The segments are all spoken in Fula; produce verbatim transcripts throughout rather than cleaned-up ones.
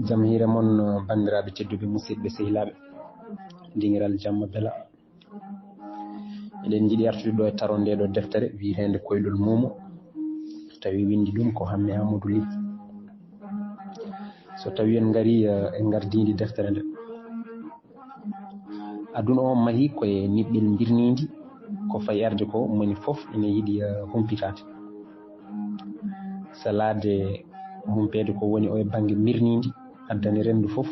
Jam hiire mon, banndiraaɓe tedduɓe, musidɓe, sehilaaɓe, dingiral jamma bela. Eɗen njiɗi artude ɗo e taro nde ɗo deftere wiyeteende Koyɗol Muumo, tawi winndi ɗum ko Hammi Amadou Ly. So tawi en ngari, eh, e ngardiindi deftere nde, aduna o mahi ko e niɓɓel mbirniindi, ko fayi arde ko moni fof ina yiɗi, eh, humpitaade. Salaade humpeede ko woni o e bannge mbirniindi, addani renndo fof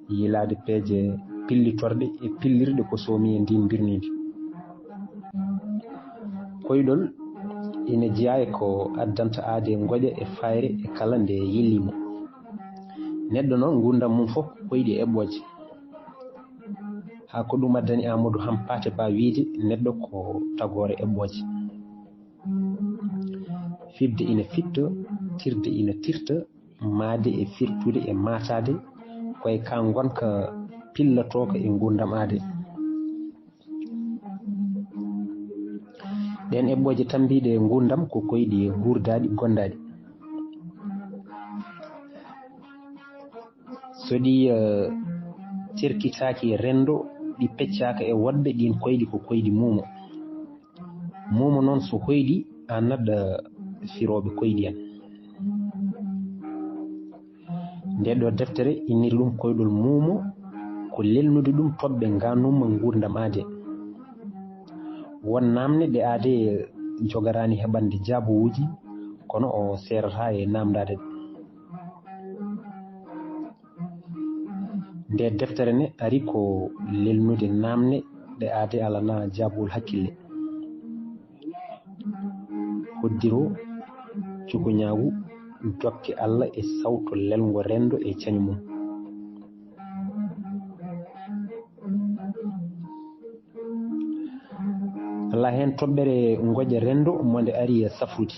yiilaade peeje pillitorɗe e pillirɗe ko soomi e ndiin mbirniindi. Koyɗol ina jeyaa e ko addanta aade ngoƴa e fayre e kala nde yelliimo. Neɗɗo noon, nguurndam mum fof ko koyɗi e eɓɓooje. Haa ko ɗum addani Amadou Hampaate Ba wiyde neɗɗo ko tagoore eɓɓooje. Fiɓde ina fiɓta, tirde ina tirta, maayde e firtude e maataade, ko e ka ngonka pillatooka e nguurndam aade. Ɗeen eɓɓooje tammbiiɗe e nguurndam ko koyɗi guurdaaɗi, gondaaɗi. So ɗi, eh, cerkitaaki e renndo, ɗi peccaaka e woɗɓe, ɗiin koyɗi ko koyɗi muumo. Muumo noon so hoyɗi, a naɗa firooɓe koyɗi en. Nde ɗo deftere inniri ɗum Koyɗol Muumo, ko lelnude ɗum toɓɓe ngaanumma nguurndam aade. Won naamne ɗe aade jogaraani heɓande jaabowuuji, kono o seerata e naamndaade ɗe. Nde deftere ne ari ko lelnude naamne ɗe aade alana jaabowol hakkille. Hoddiro, cukuñaagu, dokke Alla e sawto lelngo renndo e cañu mum. Alaa heen toɓɓere ngoƴa renndo mo nde ari safrude.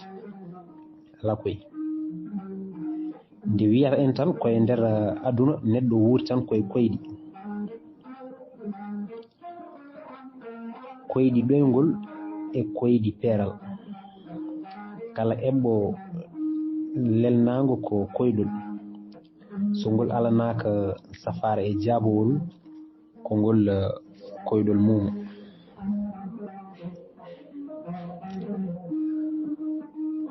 Alaa koy. Nde wiyata en tan ko e nder, eh, aduna neɗɗo wuuri tan ko e koyɗi. Koyɗi ɗoyngol e koyɗi peeral. Kala eɓɓo lelnaango ko koyɗol. So ngol alanaaka safaara e jaabowol, ko ngol, eh, koyɗol muumo.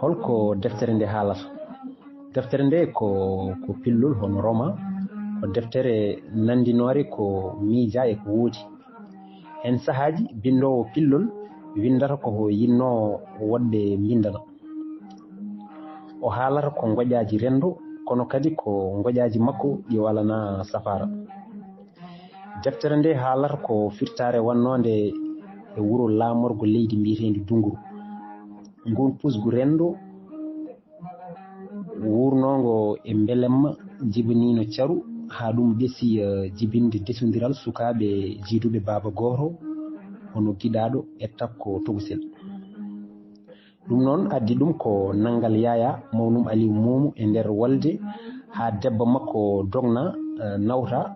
Holko deftere nde haalata? Deftere nde ko, ko pillol, hono roman. Ko deftere nanndinoore ko miija e ko woodi. Heen sahaaji, binndoowo pillol winndata ko yinnoo woɗɓe mbinndana. O haalata ko ngoƴaaji renndo, kono kadi ko ngoƴaaji makko ɗi o alanaa safaara. Deftere nde haalata ko firtaare wannoonde e wuro laamorgo leydi mbiyeteendi Dunguru. Nguun pusgu renndo wuurnoongo e mbelemma jibiniino caru, haa ɗum ɓesi, eh, jibinde desondiral sukaaɓe jiiduɓe baaba gooto, hono Giɗaaɗo e Takko Togosel. Ɗum noon addi ɗum ko nanngal Yaayaa mawnum Aliw Muumu e nder wolde, haa debbo makko dogna, eh, nawta,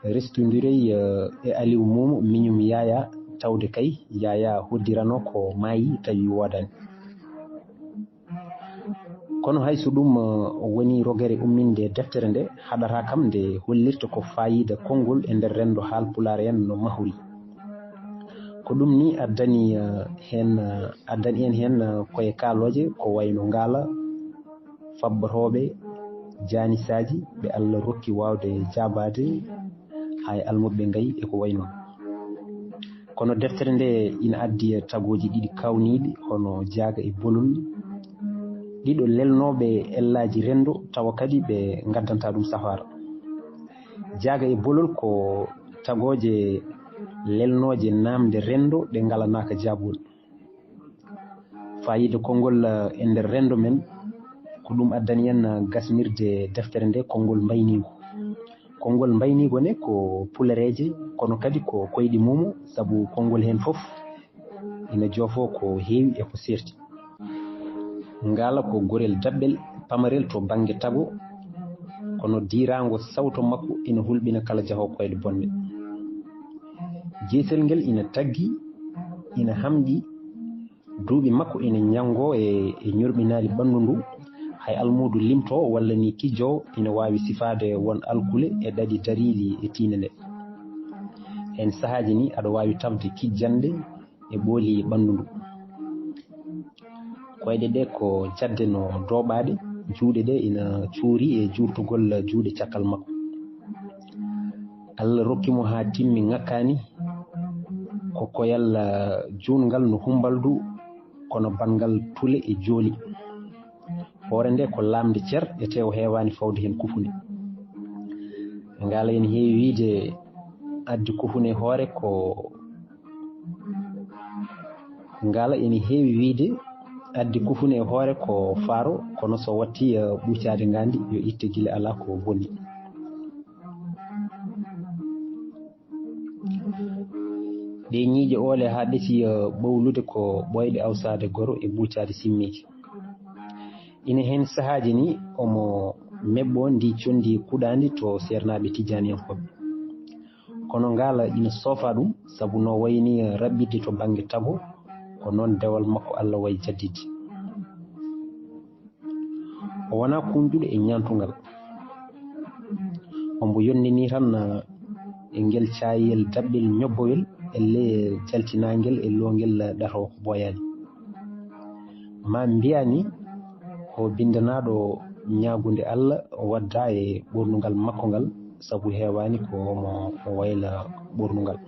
restondirey, eh, e Aliw Muumu miñum Yaayaa, tawde kay Yaayaa hoddirano ko maayi tawi woodaani. Kono hay so ɗum, eh, woni rogere umminde deftere nde, haɗataa kam nde hollirta ko faayiida konngol e nder renndo Haalpulaar en no mahori. Ko ɗum ni addani, eh, heen, eh, addani en heen, eh, koye kaalooje ko wayno ngaala, fabbotooɓe, jaanisaaji ɓe Alla rokki waawde jaabaade, haa e almuɓɓe ngayi e ko wayi noon. Kono deftere nde ina addi tagooji ɗiɗi kaawniiɗi, hono jaaga e bolol, ɗiɗo lelnooɓe ellaaji renndo, tawa kadi ɓe ngaddantaa ɗum safaara. Jaaga e bolol ko tagooje lelnooje naamnde renndo ɗe ngalanaaka jaabol. Faayiida konngol, eh, e nder renndo men, ko ɗum addani en, eh, gasnirde deftere nde konngol mbayniigu. Konngol mbayniigu ne ko pulereeje, kono kadi ko koyɗi muumo, sabu konngol heen fof ina joofoo ko heewi e ko seerti. Ngaala ko gorel daɓɓel, pamarel to bannge tago, kono diiraango sawto makko ina hulɓina kala jahoowo koyɗe bonɗe. Jeesel ngel ina taggi, ina hamƴi, duuɓi makko ina njanngo e, e ñurɓinaali ɓanndu ndu, Hay almuudu limto walla ni kijjo ina waawi sifaade won alkule e ɗaɗi dariiɗi e tiinde nde. Heen sahaaji ni aɗa waawi tafde kijjannde e ɓooli ɓanndu ndu. Koyɗe ɗe ko jadde no dooɓaaɗe, juuɗe ɗe ina cuuri e juurtugol juuɗe caggal makko. Allah rokki mo haa timmi ŋakkaani, ko koyal juutngal no humbaldu, kono banngal tule e jooli. Hoore nde ko laamnde cer, e tee o heewaani fawde heen kufune. Ngaala ene heewi wiyde addi kufune hoore ko Ngaala ene heewi wiyde addi kufune e hoore ko faaro, kono so watti, eh, ɓuucaade ngaandi yo itte gila alaa ko bonni. Ɗe ñiiƴe oole haa ɓeti, eh, ɓowlude ko ɓooyɗe awsaade goro e ɓuucaade simmeeji. Ina heen sahaaji ni omo meɓɓo ndi conndi kuɗaandi to seernaaɓe tijjaaniyankooɓe. Kono ngaala ina soofa ɗum, sabu no wayni raɓɓiɗde to bannge tago, ko noon dewal makko Allah wayi jaddidde. O wonaa kuñƴuɗo e ñaantungal. Ombo yondini tan, eh, e ngel caayel daɓɓel ñobbowel, e le jaltinaangel e loongel ɗato ko boyaani. Ma mbiyaa ni ko binndanaaɗo ñaagunde Allah wadda e ɓoornungal makko ngal, sabu heewaani ko mo, mo wayla ɓoornungal.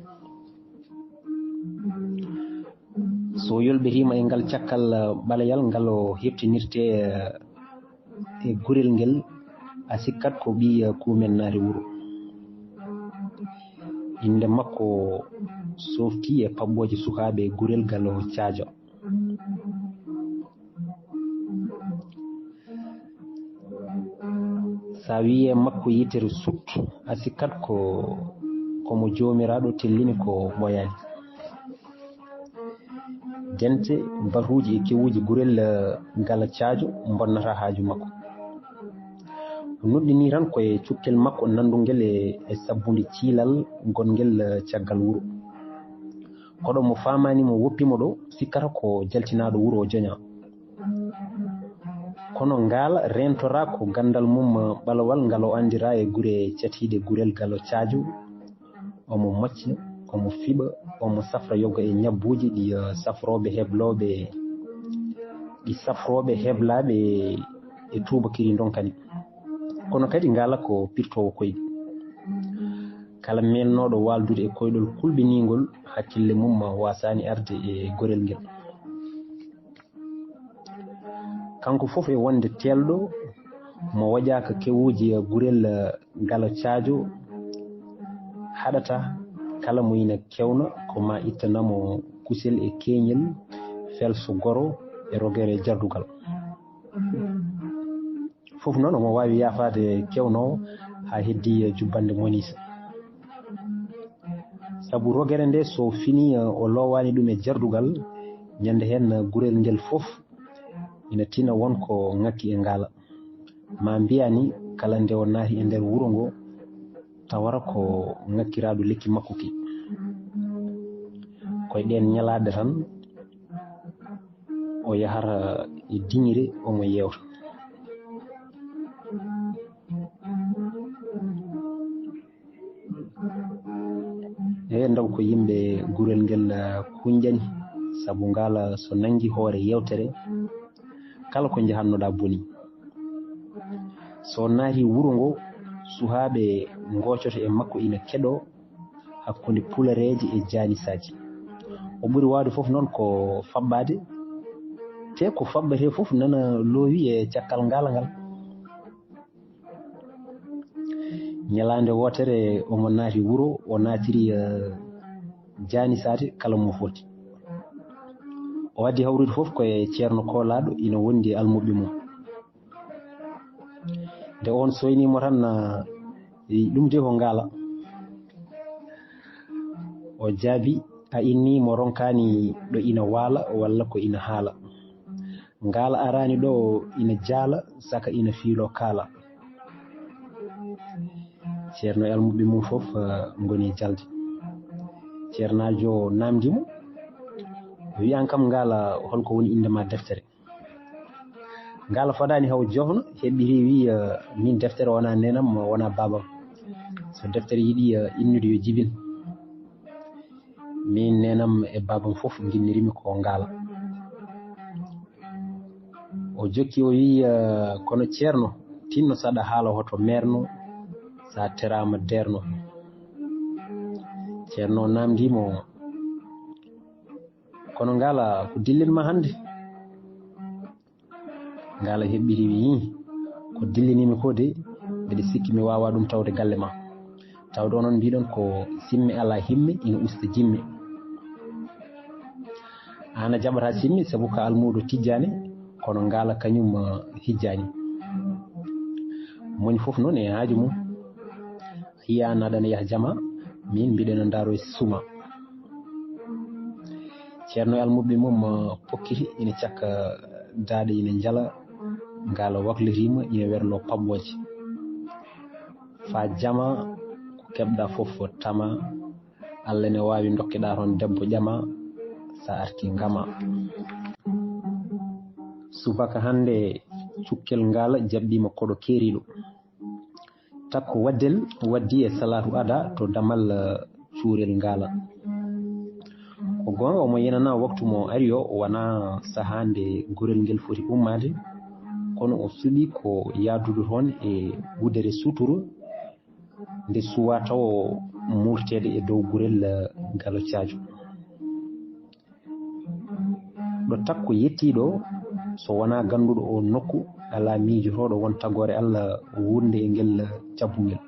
So yolɓetiima e ngal cakkal, eh, ɓaleyal ngal o heɓtinirte, eh, e gurel ngel, a sikkat ko ɓiy, eh, kuumen naati wuro. Innde makko softi e paɓɓooje sukaaɓe gurel ngal o caajo. Sa wiye makko yitere sut, a sikkat ko, ko mo joomiraaɗo tellini ko ɓoyaani. Dente, batuuji e kewuuji gurel, eh, ngala caajo mbonnata haaju makko. O nuɗɗini tan ko e cukkel makko nanndungel e, e sabbunde ciilal gongel, eh, caggal wuro. Koɗo mo faamaani mo woppi mo ɗo, sikkata ko jaltinaaɗo wuro o joña. Kono ngaala reentora ko ganndal mum, eh, ɓalawal ngal o anndira e gure catiiɗe gurel ngal o caajo. Omo mocca, omo fiɓa, omo safra yoga e ñabbuuji ɗi, eh, safrooɓe heblooɓe, ɗi safrooɓe heblaaɓe e tuubakiri ndonkani. Kono kadi ngaala ko pirtoowo koyɗi. Kala meelnooɗo waaldude e koyɗol kulɓiniingol, hakkille mum waasaani arde e gorel ngel. Kanko fof e wonde teelɗo mo waƴaaka kewuuji gurel, eh, galo caajo haɗata kala mo ina kewna ko ma ittanamo kusel e keñel felso goro e rogere jardugal. Fof noon omo waawi yaafaade kewnoowo haa heddii e jubbannde moniisa. Sabu rogere nde so finii, o loowaani ɗum e jardugal, ñande heen gurel ngel fof ina tina won ko ŋakki e ngaala. Ma mbiyaa ni kala nde o naati e nder wuro ngo, tawata ko ŋakkiraaɗo lekki makko ki. Ko e ɗeen ñalaaɗe tan o yahata e diŋire omo yeewta. E ndaw ko yimɓe gurel ngel, ah, kuñƴani, sabu ngaala so nanngi hoore yeewtere, kala ko njahatnoɗaa boni. So naati wuro ngo, suhaaɓe ngoocoto e makko ina keɗoo hakkunde pulareeje e jaanisaaji. O ɓuri waawde fof noon ko faɓɓaade, te ko faɓɓetee fof nana loowi e cakkal ngaala ngal. Ñalaande wootere omo naati wuro, o naatiri, eh, jaanisaade kala mo foti. O addi hawrude fof ko e ceerno koolaaɗo ina wondi e almuɓɓe mum. Nde oon soynii mo tan, eh, ɗum de ko ngaala. O jaabi, a inni mo ronkaani ɗo ina waala walla ko ina haala. Ngaala araani ɗo ina jaala, saka ina fiiloo kaala. Ceerno e almuɓɓe mum fof, eh, ngoni e jalde. Ceernaajo naamndi mo, wi' aan kam ngaala, holko woni innde ma deftere? Ngaala fodaani haw jofno, heɓɓi rewi, eh, min deftere wona nenam, wona babam. So deftere yiɗi, eh, innude yo jibin. Min nenam e babam fof nginnirimi ko ngaala. O jokki o wi'i, eh, "Kono ceerno, tinno saɗa haala hoto meerno, sa teraama deerno." Ceerno o namndi mo, "Kono ngaala ko dillinma hannde?" Ngaala heɓɓiri wi'i, "Ko dillinimi ko de, mbeɗa sikki mi waawa ɗum tawde galle ma. Tawde onon mbiɗon ko simme alaa himme ina usta jimme. Aan a jaɓataa simme sabu ko almuudo tijjaani, kono ngaala kañum, eh, hijjaani. Moni fof noon e haaju mum. Hiya naɗana yah jama, min mbiɗena ndaaro e suma." Ceerno e almuɓɓe mum, eh, pokkiti ina cakka daaɗe ina njala, ngaala waklitiima ina werlo paɓɓooje. Fa jama ko keɓɗa fof tama, Allah ne waawi dokkeɗa toon debbo ƴama, sa arti ngama. Subaka hannde cukkel ngaala jaɓɓiima koɗo keeriiɗo. Takko waddel waddi e salaatu ada to damal, eh, cuurel ngaala. Ko goonga omo yenana waktu mo ari o wona sahaa nde gurel ngel foti ummaade, kono o suɓi ko yaadude toon e wudere suturu nde suwa taw murteede e dow gurel, eh, galo caajo. Ɗo takko yettii ɗo, so wonaa gannduɗo oo nokku, alaa miijotooɗo won tagoore Allah wuurde e ngel cabbungel.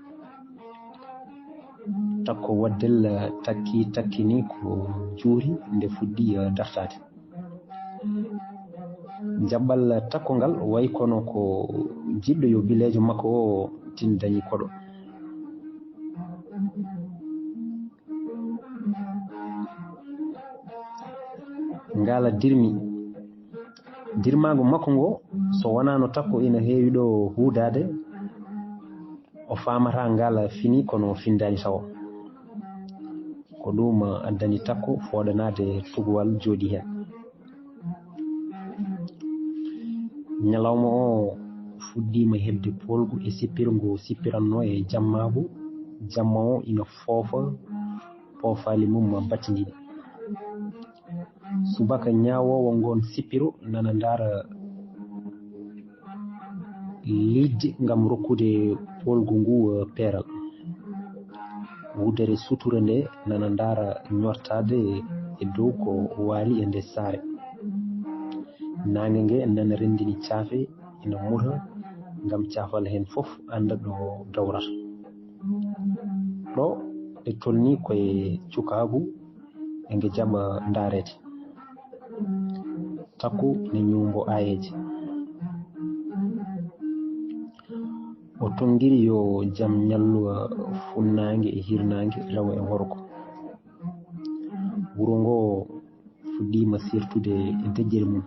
Takko waddel takki, takki ni ko juuri nde fuɗɗi, eh, dartaade. Jaɓɓal takko ngal wayi kono ko jiɗɗo yo bileejo makko o tin dañi koɗo. Ngaala dirmi. Dirmaagu makko ngo, so wonaa no takko ina heewi ɗo huudaade, o faamata ngaala fini kono findaani tawo. Ko ɗum addani takko fooɗanaade tugowal jooɗi heen. Ñalawma o fuɗɗiima heɓde poolgu e sippirngu sippiranno e jammaagu. Jamma o ina foofa poofaali mum battindiiɗi. Subaka ñaawoowo ngoon sippiro nana ndaara liɗɗi ngam rokkude poolgu ngu, eh, peeral. Wudere sutura nde nana ndaara ñortaade e dow ko waali e nde saare. Naange nge nana renndini caafe ina muta ngam caafal heen fof annda ɗo dawrata. Ɗo ɗe tolni koye cukaagu e nge jaɓa ndaareede. Takku ne ñuumbo aayeeje. O tonngiri yo jam ñallu funnaange e hirnaange, rewo e worgo. Wuro ngo fuɗɗiima sirtude e deƴƴere mum.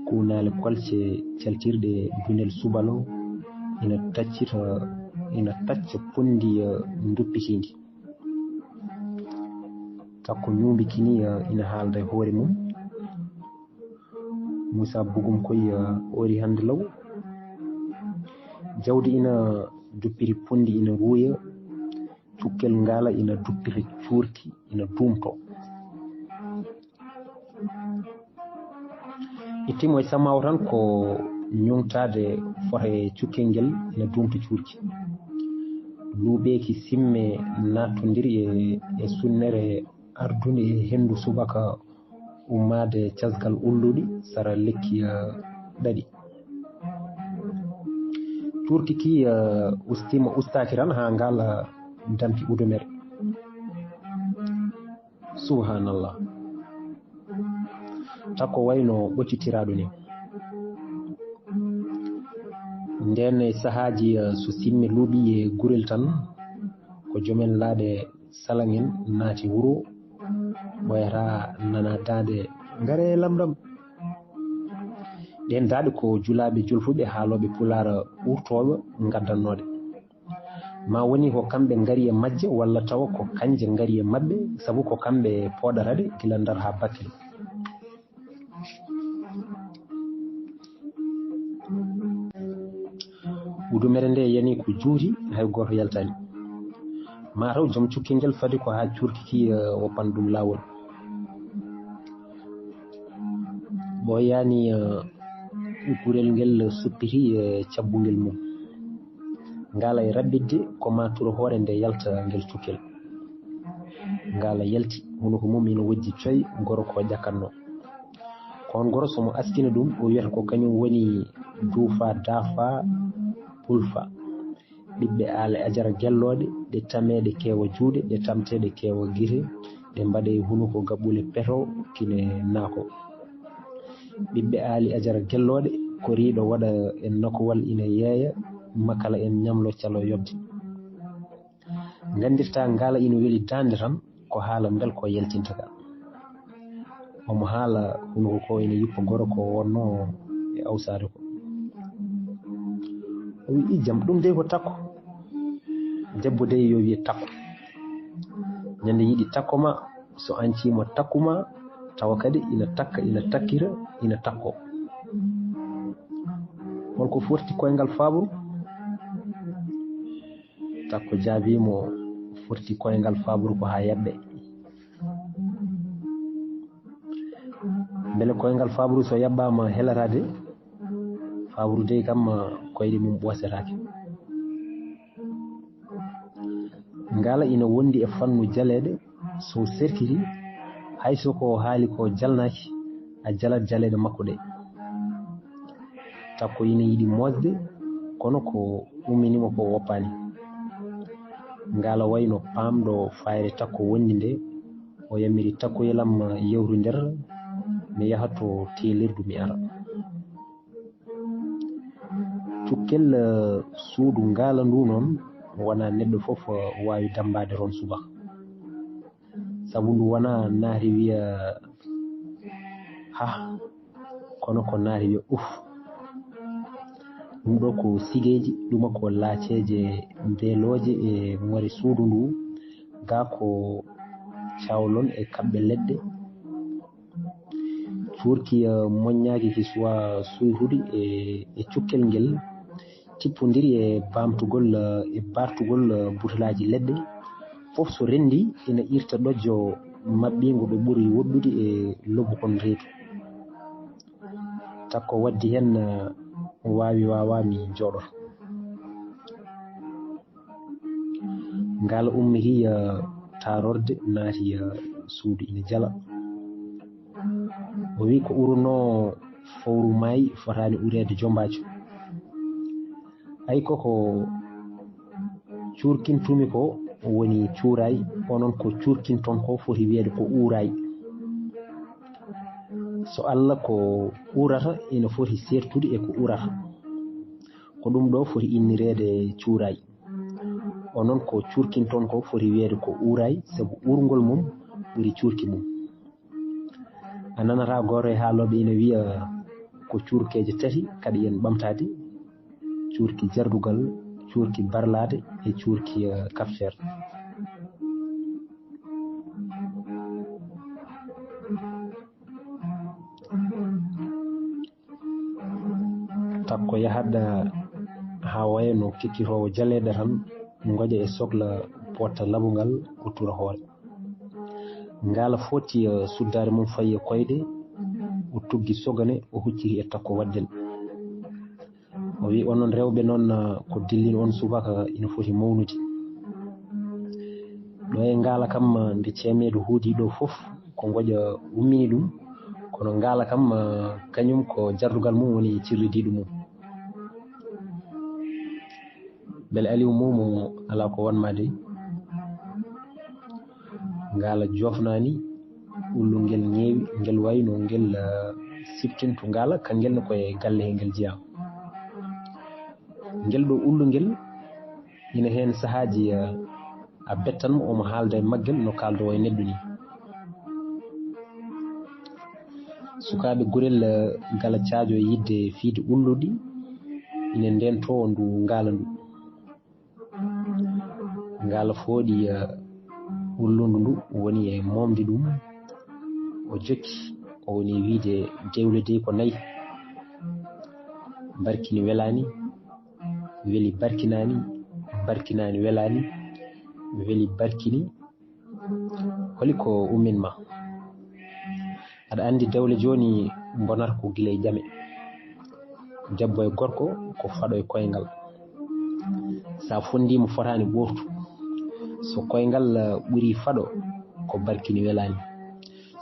Kuunaale kolce caltirɗe dunel subalo ina taccita, ina tacca ponndi, eh, nduppitiindi. Takko ñuumbi kini, eh, ina haalda e hoore mum. Muusa Bugum koy, eh, hoori hannde law. Jawdi ina duppiri ponndi ina ruuya. Cukkel ngaala ina duppita cuurki, ina duumto. Ittiimo e samaawo tan ko ñuŋtaade fota e cukkel ngel ina duumta cuurki. Luuɓeeki simme naattondiri e, e sunnere ardunde e henndu subaka ummaade casgal ulluɗi sara lekki, eh, ɗaɗi. Cuurki ki, eh, ustiima, ustaaki tan haa ngaala dampi udumere. Subhanallah. Takko wayno ɓoccitiraaɗo ni. Ndeen e sahaaji, eh, so simme luuɓi e gurel tan, ko jomen laaɗe salaŋen naati wuro, ɓooyata nana daande, "Ngare lamɗam." Ɗeen daaɗe ko julaaɓe julfuɓe haalooɓe pulaar ɓurtooɓe ngaddannooɗe. Ma woni ko kamɓe ngari e majje, walla tawa ko kanje ngari e maɓɓe, sabu ko kamɓe pooɗata ɗe gila ndar haa bakkil. Mere nde yani ko juuti, hay gooto yaltaani. Maa taw joom cukki ngel fadi ko haa cuurki ki, eh, woppan ɗum laawol. Ɓooyaani, eh, gurel ngel suppiti, eh, cabbungel mum. Ngaala e raɓɓiɗde ko maa turo hoore nde yalta ngel cukkel. Ngaala yalti, hunuko mum ina wojji coy, goro ko ƴakkatno. Ko on goro so mo askina ɗum, o wiyata ko kañum woni duufa, daafa, pulfa. Ɓiɓɓe aale ajara gellooɗe, ɗe tameeɗe keewa juuɗe, ɗe tamteeɗe keewa gite, ɗe mbaɗe hunuko gaɓɓule peto kine naako. Ɓiɓɓe aali ajara gellooɗe, ko riiɗo waɗa en nakowal ina yeeya, makala en ñamlo calo yobde. Nganndirtaa ngaala ina weli daande tan, ko haala mbel ko yaltinta ka. Omo haala hunuko ko ina yuppa goro ko wonno e awsaade ko. O wi, "Ijjam, ɗum dey ko takko." Debbo dey yo wiye takko. Ñande yiɗi takko ma, so ancii mo takku ma, tawa kadi ina takka, ina takkira, ina takko. Holko forti koyngal fabru? Takko jaabii mo, forti koyngal fabru ko haa yaɓɓe. Mbele koyngal fabru so yaɓɓaama helataade? Fabru dey kam koyɗe mum ɓoosetaake. Ngaala ina wondi e fannu jaleeɗe, so serkiti, hay so ko haali ko jalnaaki, a jalat jaleeɗe makko ɗe. Takko ina yiɗi moosde, kono ko ummini mo ko woppaani. Ngaala wayno paamɗo fayre takko wondi nde, o yamiri takko yelam yewru nder, mi yaha to teelirdu mi ara. Cukkel, eh, suudu ngaala ndu noon, wonaa neɗɗo fof, eh, waawi dammbaade roon subaka. Sabu ndu wonaa naati wiya, "Ha," kono ko naati wiya, "Uf." Ɗum ɗo ko sigeeji, ɗuma ko laaceeje mbeelooje e ŋore suudu ndu, gaa ko cawlon e kaɓɓe leɗɗe. Cuurki, eh, moƴƴaaki ki suwaa suyrude e, e cukkel ngel, tippondiri e baamtugol, eh, e baartugol, eh, butalaaji leɗɗe. Fof so renndi, ina irta ɗojjo maɓɓiingo ɗo ɓuri woɗɗude e lobu kon reedu. Takko waddi heen, eh, waawi waawaa mi jooɗoto. Ngaala ummiti, eh, taarorde, naati, eh, suudu ina jala. O wi, "Ko urunoo fowru maayi fotaani ureede jombaajo." Ay, koko cuurkintumi ko woni cuuraay, onon ko cuurkinton ko foti wiyeede ko uuraay. So Alla ko urata ina foti seertude e ko urata. Ko ɗum ɗo foti innireede cuuraay. Onon ko cuurkinton ko foti wiyeede ko uuraay, sabu uurngol mum ɓuri cuurki mum. A nanata gooto e haalooɓe ina wiya ko cuurkeeje tati kaɗi en ɓamtaade, cuurki jardugal, cuurki barlaade e cuurki, eh, kafteer. Takko yahat haa wayno kikkitoowo jaleeɗe tan, ngoƴa e sokla potta labungal, o tura hoore. Ngaala foti, eh, suddaare mum fayi e koyɗe, o tuggi sogane, o hucciti e takko waddel. O wi, "Onon rewɓe noon, eh, ko dillin on subaka ina foti mawnude." Ɗo e ngaala kam, eh, nde ceemeedo huudi ɗo fof, ko ngoƴa ummini ɗum, kono ngaala kam, eh, kañum ko jardugal mum woni cirlidiiɗo mum. Mbele Aliou Momo alaa ko won ma dey? Ngaala joofnaani, ullu ngel ŋeewi, ngel wayno ngel, eh, siftintu ngaala, ka ngel ne koye galle he ngel jeyaa. Ngel ɗo ullu ngel, ina heen sahaaji, eh, a bettan mo, omo haalda e maggel no kaaldoo e neɗɗo ni. Sukaaɓe gurel, eh, gala caajo e yidde fiide ulluɗi, ina ndentoo ndu ngaala ndu. Ngaala fooɗi, eh, ullundu ndu, woni e moomde ɗum. O jokki, o woni wiide dewle dey ko nayi. Barki ni welaani. Weli barkinaani, barkinaani welaani, weli barkini. Holi ko ummin ma? Aɗa anndi dawle jooni mbonar ko gila e ƴame. Debbo e gorko ko faɗo e koyngal. Sa fondii mo fotaani ɓoortu. So koyngal, eh, ɓuri faɗo, ko barkini welaani.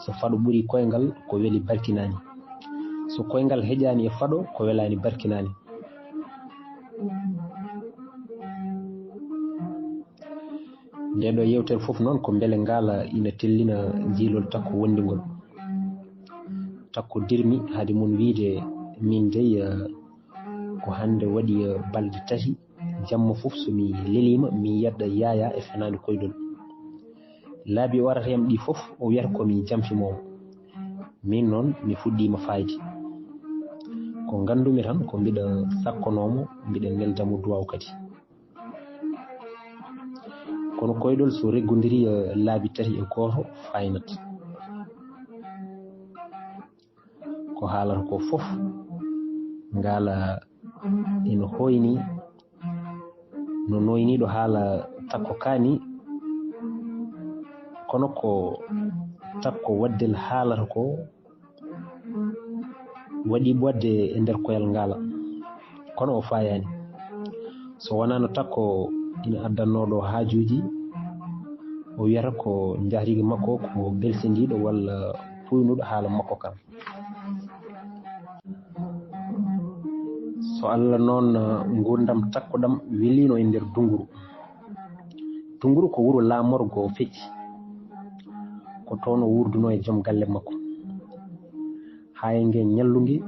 So faɗo ɓuri koyngal, ko weli barkinaani. So koyngal heƴaani e faɗo, ko welaani barkinaani. Nde ɗo yewtere fof noon ko mbele ngaala ina tellina jiilol takko wonndingol. Takko dirmi hade mum wiide min dey, eh, ko hannde waɗi, eh, balɗe tati, jamma fof so mi leliima, mi yedda Yaya e fenaande koyɗol. Laabi o arata yam ɗi fof, o wiyata ko mi jamfimoowo. Min noon, mi fuɗɗiima faayde. Ko nganndumi tan, ko mbiɗa sakkonoomo, mbiɗa nelda mo duwaaw kadi. Kono koyɗol so reggondirii, eh, laabi tati e gooto, faaynat. Ko haalata ko fof, ngaala ina hoyni, no noyniiɗo haala takko kaani, kono ko takko waddel haalata ko, waɗi ɓoɗde e nder koyal ngaala, kono o faayaani. So wonaa no takko ina addannoo ɗo haajuuji, o wiyata ko njahriiga makko ko belsindiiɗo walla puynuɗo haala makko kan. So Allah noon, nguurndam takko ɗam weliino e nder Dunguru. Dunguru ko wuro laamorgo Fecci. Ko toon o wuurdunoo e joom galle makko. Haa e ngeen ñallunge,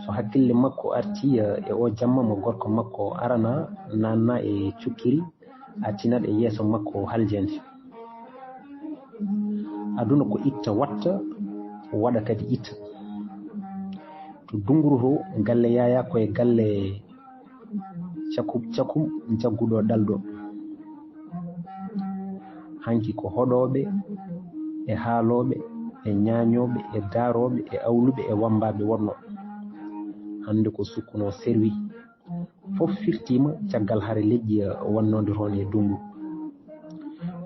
so hakkille makko arti, eh, e o jamma mo gorko makko arana, naanna e cukkiri, artinat e yeeso makko haljeende. Aduna ko itta watta, waɗa kadi itta. To Dunguru to, galle Yaya ko e galle cakum, cakum jagguɗo ɗalɗo. Hanki ko hoɗooɓe, e haalooɓe, e ñaañooɓe, e daarooɓe, e awluɓe, e wammbaaɓe wonnoo. Hannde ko sukkunoo serwi. Fof firtiima caggal hare leƴƴi, eh, wonnoonde toon e Dunguru.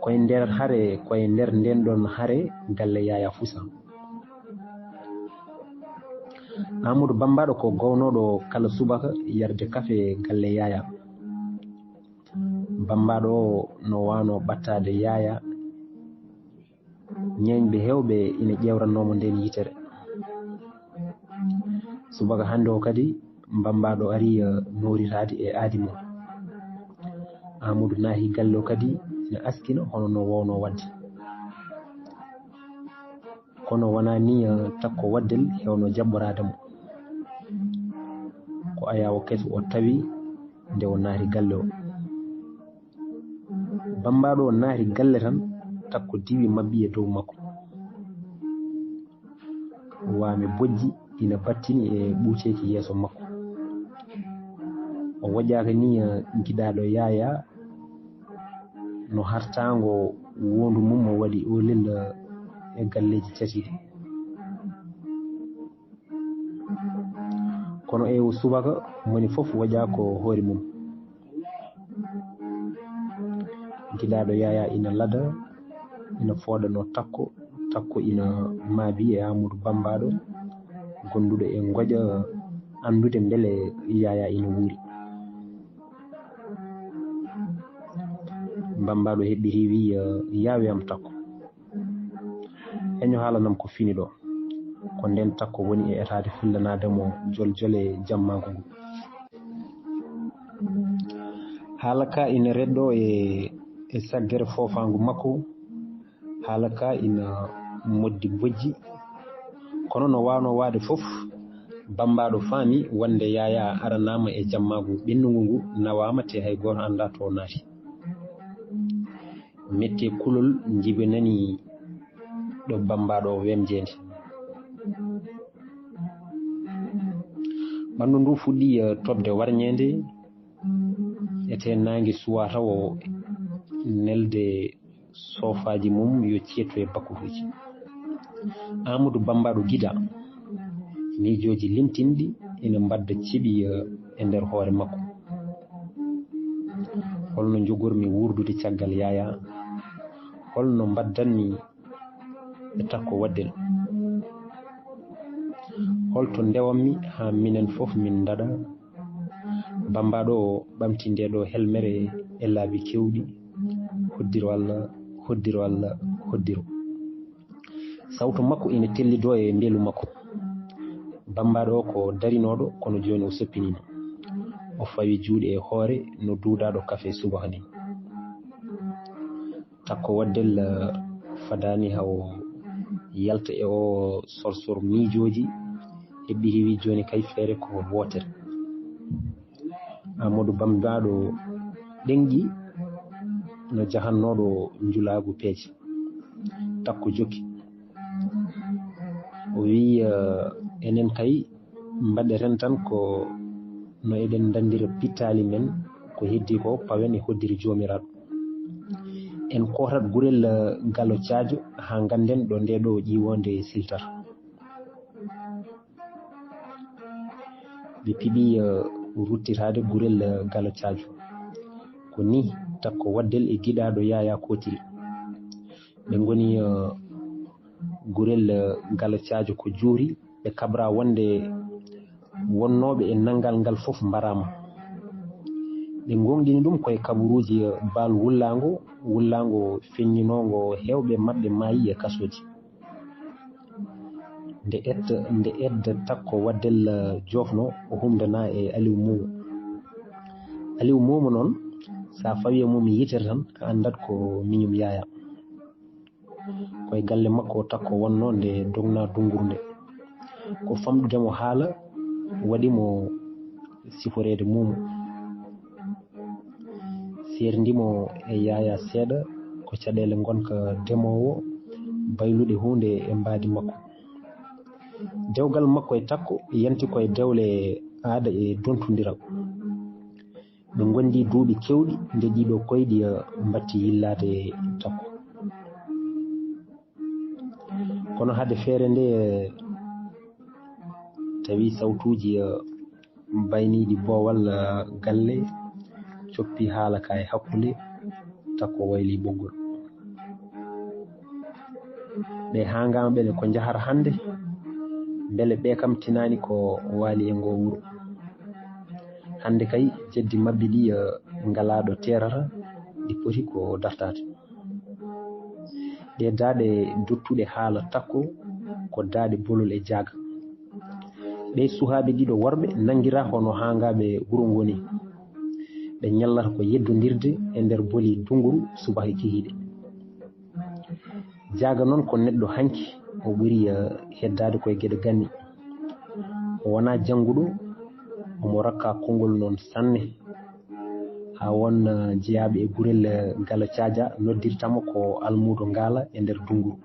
Ko e nder hare, ko e nder ndeen ɗoon hare galle Yaya fusa. Amadou Bambaɗo ko gownooɗo kala subaka yarde kafe galle Yaya. Bambaɗo o no waawno ɓattaade Yaya. Ñeeñɓe heewɓe ina ƴeewrannoo mo ndeen yitere. Subaka hannde o kadi, Bambaɗo ari, eh, nooritaade e aadi mum. Amadou naati galle o kadi ina askina hono no woowno waɗde. Kono wonaa nii, eh, takko waddel heewno jaɓɓoraade mo. Ko ayaawo keso o tawi nde o naati galle o. Bambaɗo o naati galle tan, takko diwi maɓɓi e dow makko. Waame bojji ina battini e ɓuuteeki yeeso makko. O woƴaaka nii, eh, giɗaaɗo Yaya no hartaango wondu mum mo waɗi o lilla e galleeji tati ɗi. Kono e o subaka, moni fof waƴa ko hoore mum. Giɗaaɗo Yaya ina lada, ina fooɗanoo takko, takko ina maabi e Amadou Bambaɗo, gonduɗo e ngoƴa anndude mbele Yaya ina wuuri. Bambaɗo heɓɓitii wi, eh, yaawe am takko. Heño haalanam ko fini ɗo. Ko ndeen takko woni e etaade fullanaade mo joljole jammaagu ngu. Haala ka ina reɗɗo e, e saggere foofaangu makko. Haala ka ina moddi bojji. Kono no waawno waade fof, Bambaɗo faami wonde Yaya aranaama e jammaagu ɓennungu ngu, nawaama te hay gooto anndaa to naati. Mette kulol njibinani ɗo Bambaɗo wemjeende. Ɓanndu ndu fuɗɗi, eh, toɓde warñeende, ete naange suwaa tawo nelde soofaaji mum yo ceettu e bakkutuuji. Amadou Bambaɗo gida, miijooji limtinɗi ina mbadda ceɓi, eh, e nder hoore makko. Holno njogormi wuurdude caggal Yaayaa? Holno mbaddanmi e Takko Waddel? Holto ndewammi haa minen fof min ndaɗa? Bammbaaɗo o ɓamti ndee ɗoo helmere e laabi keewɗi, hoddiro Allah, hoddiro Allah, hoddiro. Sawto makko ina tellidoo e mbeelu makko. Bammbaaɗo o ko darinooɗo, kono jooni o soppiniima. O fawi juuɗe e hoore no duudaaɗo kafe subaka ni. Takko Waddel, eh, fadaani haw yalta e o sorsor miijooji, heɓɓi hewi jooni kay feere ko wootere. Amadou Bammbaaɗo ɗenŋi no jahannooɗo njulaagu peeje. Takko jokki. O wiyi, eh, enen kay mbaɗeren tan ko no eɗen ndanndira pittaali men, ko heddii ko pawen e hoddiri Joomiraaɗo. En kootat gurel, eh, Galo Caajo haa ngannden ɗo ndee ɗoo ƴiiwoonde siltata. Ɓe piɓi, eh, ruttitaade gurel, eh, Galo Caajo. Ko nii Takko Waddel e giɗaaɗo Yaayaa kootiri. Ɓe ngoni, eh, gurel, eh, Galo Caajo ko juuri, ɓe kabra wonde wonnooɓe e nanngal ngal fof mbaraama. Ɓe ngoongɗini ɗum koye kabaruuji, eh, baal wullaango, wullaango feññinoongo heewɓe maɓɓe maayi e kasooji. Nde et-, nde edda Takko Waddel, eh, joofno, o humdana e Aliw Moomo. Aliw Moomo noon, so a fawi e mum yitere tan, a anndat ko miñum Yaayaa. Koye galle makko Takko wonnoo nde dognaa dunnguru nde. Ko famɗude mo haala waɗi mo siforeede Moomo. Seerndi mo e Yaayaa seeɗa, ko caɗeele ngonka demoowo bayluɗe huunde e mbaadi makko. Dewgal makko e Takko yanti koye dewle aada e dontondiral. Ɓe ngondi duuɓi keewɗi nde ɗiɗo koyɗi, eh, mbatti yillaade Takko. Kono hade feere nde, eh, tawi sawtuuji, eh, bayniiɗi boowal, eh, galle coppi haala ka e hakkunde, Takko wayli ɓoggol. Ɓe haangaama ɓe ne ko njahata hannde, mbele ɓe kam tinaani ko waali e ngoo wuro. Hannde kay jeddi maɓɓe ɗi, eh, ngalaa ɗo teerata, ɗi poti ko dartaade. Ɗee daaɗe duttuɗe haala Takko ko daaɗe Bolol e Jaaga. Ɓee suhaaɓe ɗiɗo worɓe nanngiraa hono haangaaɓe wuro ngoo ni. Ɓe ñallata ko yeddondirde e nder boli dunnguru subaka e kikiiɗe. Jaaga noon ko neɗɗo hanki, o ɓuri, eh, heddaade koye geɗe ganni. O wonaa jannguɗo, omo rokka konngol noon sanne. Haa won, eh, jeyaaɓe e gurel, eh, Galo Caaja noddirta mo ko almuudo ngaala e nder dunnguru.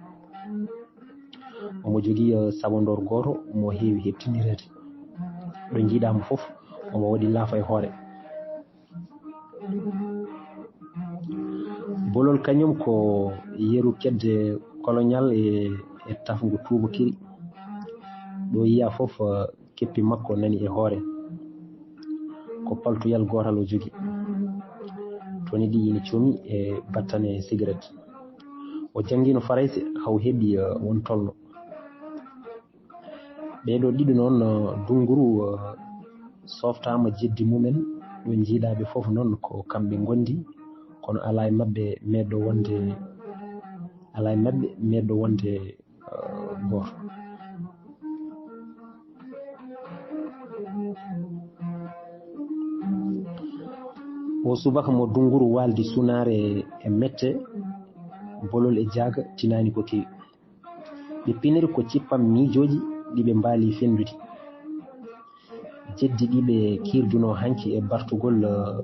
Omo jogii, eh, sagondoor gooto mo heewi heɓtinireede. Ɗo njiiɗaa mo fof, omo waɗi laafa e hoore. Bolol kañum ko yeru kedde koloñaal e, e tafngo tuubakiri. Ɗo yiyaa fof, eh, keppi makko nani e hoore. Ko paltoyel gootal o jogi. Toni ɗi ina coomi e battane sigaret. O janngiino Farayse haa o heɓi, eh, won tolno. Ɓee ɗoo ɗiɗo noon, eh, dunnguru, eh, softaama jeddi mumen. Ɗo njiiɗaa ɓe fof noon ko kamɓe ngondi, kono alaa e maɓɓe meeɗɗo wonde, alaa e maɓɓe meeɗɗo wonde, eh, gooto. O subaka mo dunnguru waaldi sunaare e mette, Bolol e Jaaga tinaani ko kewi. Ɓe piniri ko cippam miijooji ɗi ɓe mbaali fenndude. Jeddi ɗi ɓe kiirdunoo hanki e bartugol, eh,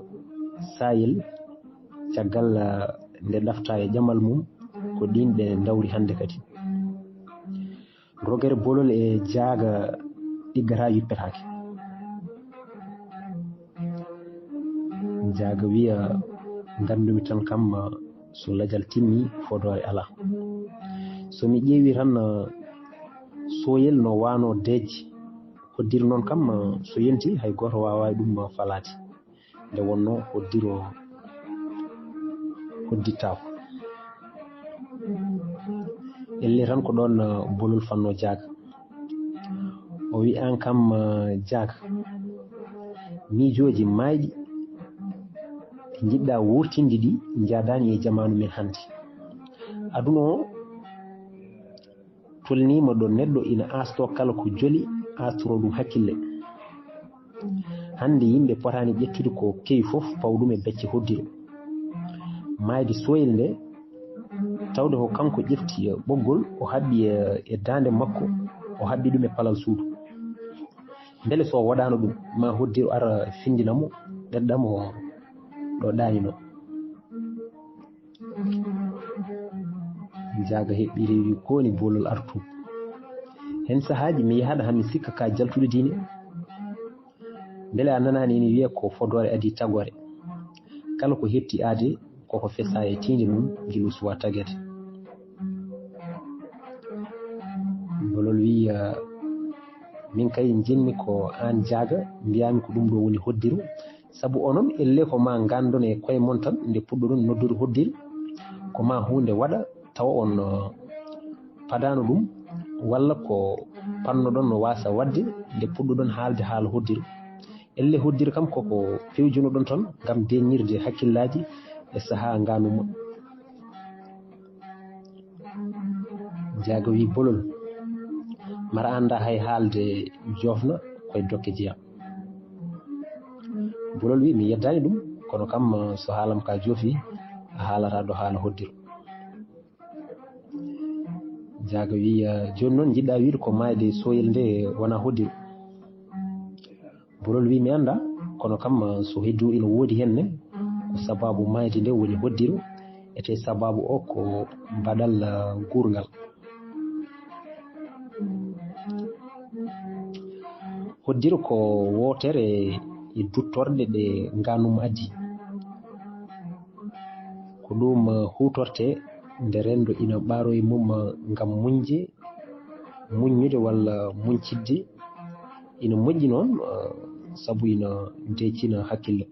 saayel, caggal, eh, nde ɗafta e ƴamal mum, ko ɗiin ɓe ndawri hannde kadi. Rogere Bolol e Jaaga ɗiggataa yippetaake. Jaaga wiya, "Nganndumi tan kam, so lajal timmi, fodoore alaa." So mi ƴeewi tan, sooyel no waano deej. Hoddiri noon kam, so yonti, hay gooto waawaa ɗum falaade. Nde wonnoo hoddiro Hoddittaako. Ellee tan ko ɗoon, eh, Bolol fannoo Jaaga. O wi, "Aan kam, eh, Jaaga, miijooji maayɗi ɗi njiɗɗaa wuurtinde ɗi njaadaani e jamaanu men hannde. Aduna o tolniima ɗo neɗɗo ina aastoo kala ko joli, aastoroo ɗum hakkille. Hannde yimɓe potaani ƴettude ko kewi fof, pawa ɗum e becce hoddiro. Maayde sooyel nde, tawde ko kanko ƴefti, eh, ɓoggol, o haɓɓi, eh, e daande makko, o haɓɓi ɗum e palal suudu. Mbele so o waɗaano ɗum, ma hoddiro ara findina mo, ɓerɗa mo ɗo ɗaaninoo." Jaaga heɓɓi rewi, "Ko woni Bolol artu? Heen sahaaji mi yahaɗa haa mi sikka ka jaltuɗo diine. Mbele a nanaani ene wiyee ko fodoore adii tagoore. Kala ko heɓti aade koko fesa e tiinde mum gila o suwaa tageede." Bolol wi, "Ah, min kay njiɗmi ko aan Jaaga mbiyaa-mi ko ɗum ɗo woni hoddiro. Sabu onon, ellee ko ma nganndon e koye mon tan nde puɗɗoɗon noddude hoddiro. Ko ma huunde waɗa tawa on, uh, padaano ɗum, walla ko pannoɗon no waasa waɗde nde puɗɗoɗon haalde haala hoddiro. Ellee hoddiro kam koko pewjunoɗon tan ngam deeñirde hakkillaaji e sahaa ngaanumma." Jaaga wi, "Bolol, mara annda hay haalde joofna koye dokke jeyaa." Bolol wi, "Mi yeddaani ɗum, kono kam, so haalam ka joofi, a haalata ɗo haala hoddiro." Jaaga wi, "Jooni noon njiɗɗaa wiide ko maayde sooyel nde wonaa hoddiro?" Bolol wi, "Mi annda, kono kam, so heddu ina woodi heen ne, ko sababu maayde nde woni hoddiro, ete sababu o ko baɗal, ah, guurngal. Hoddiro ko wootere e duttorɗe ɗe ngaanum addi. Ko ɗum, ah, huutorte nde renndo ina ɓaaroyi mum, ah, ngam muñde, muññude walla muñcidde. Ina moƴƴi noon, ah, sabu ina deecina hakkille.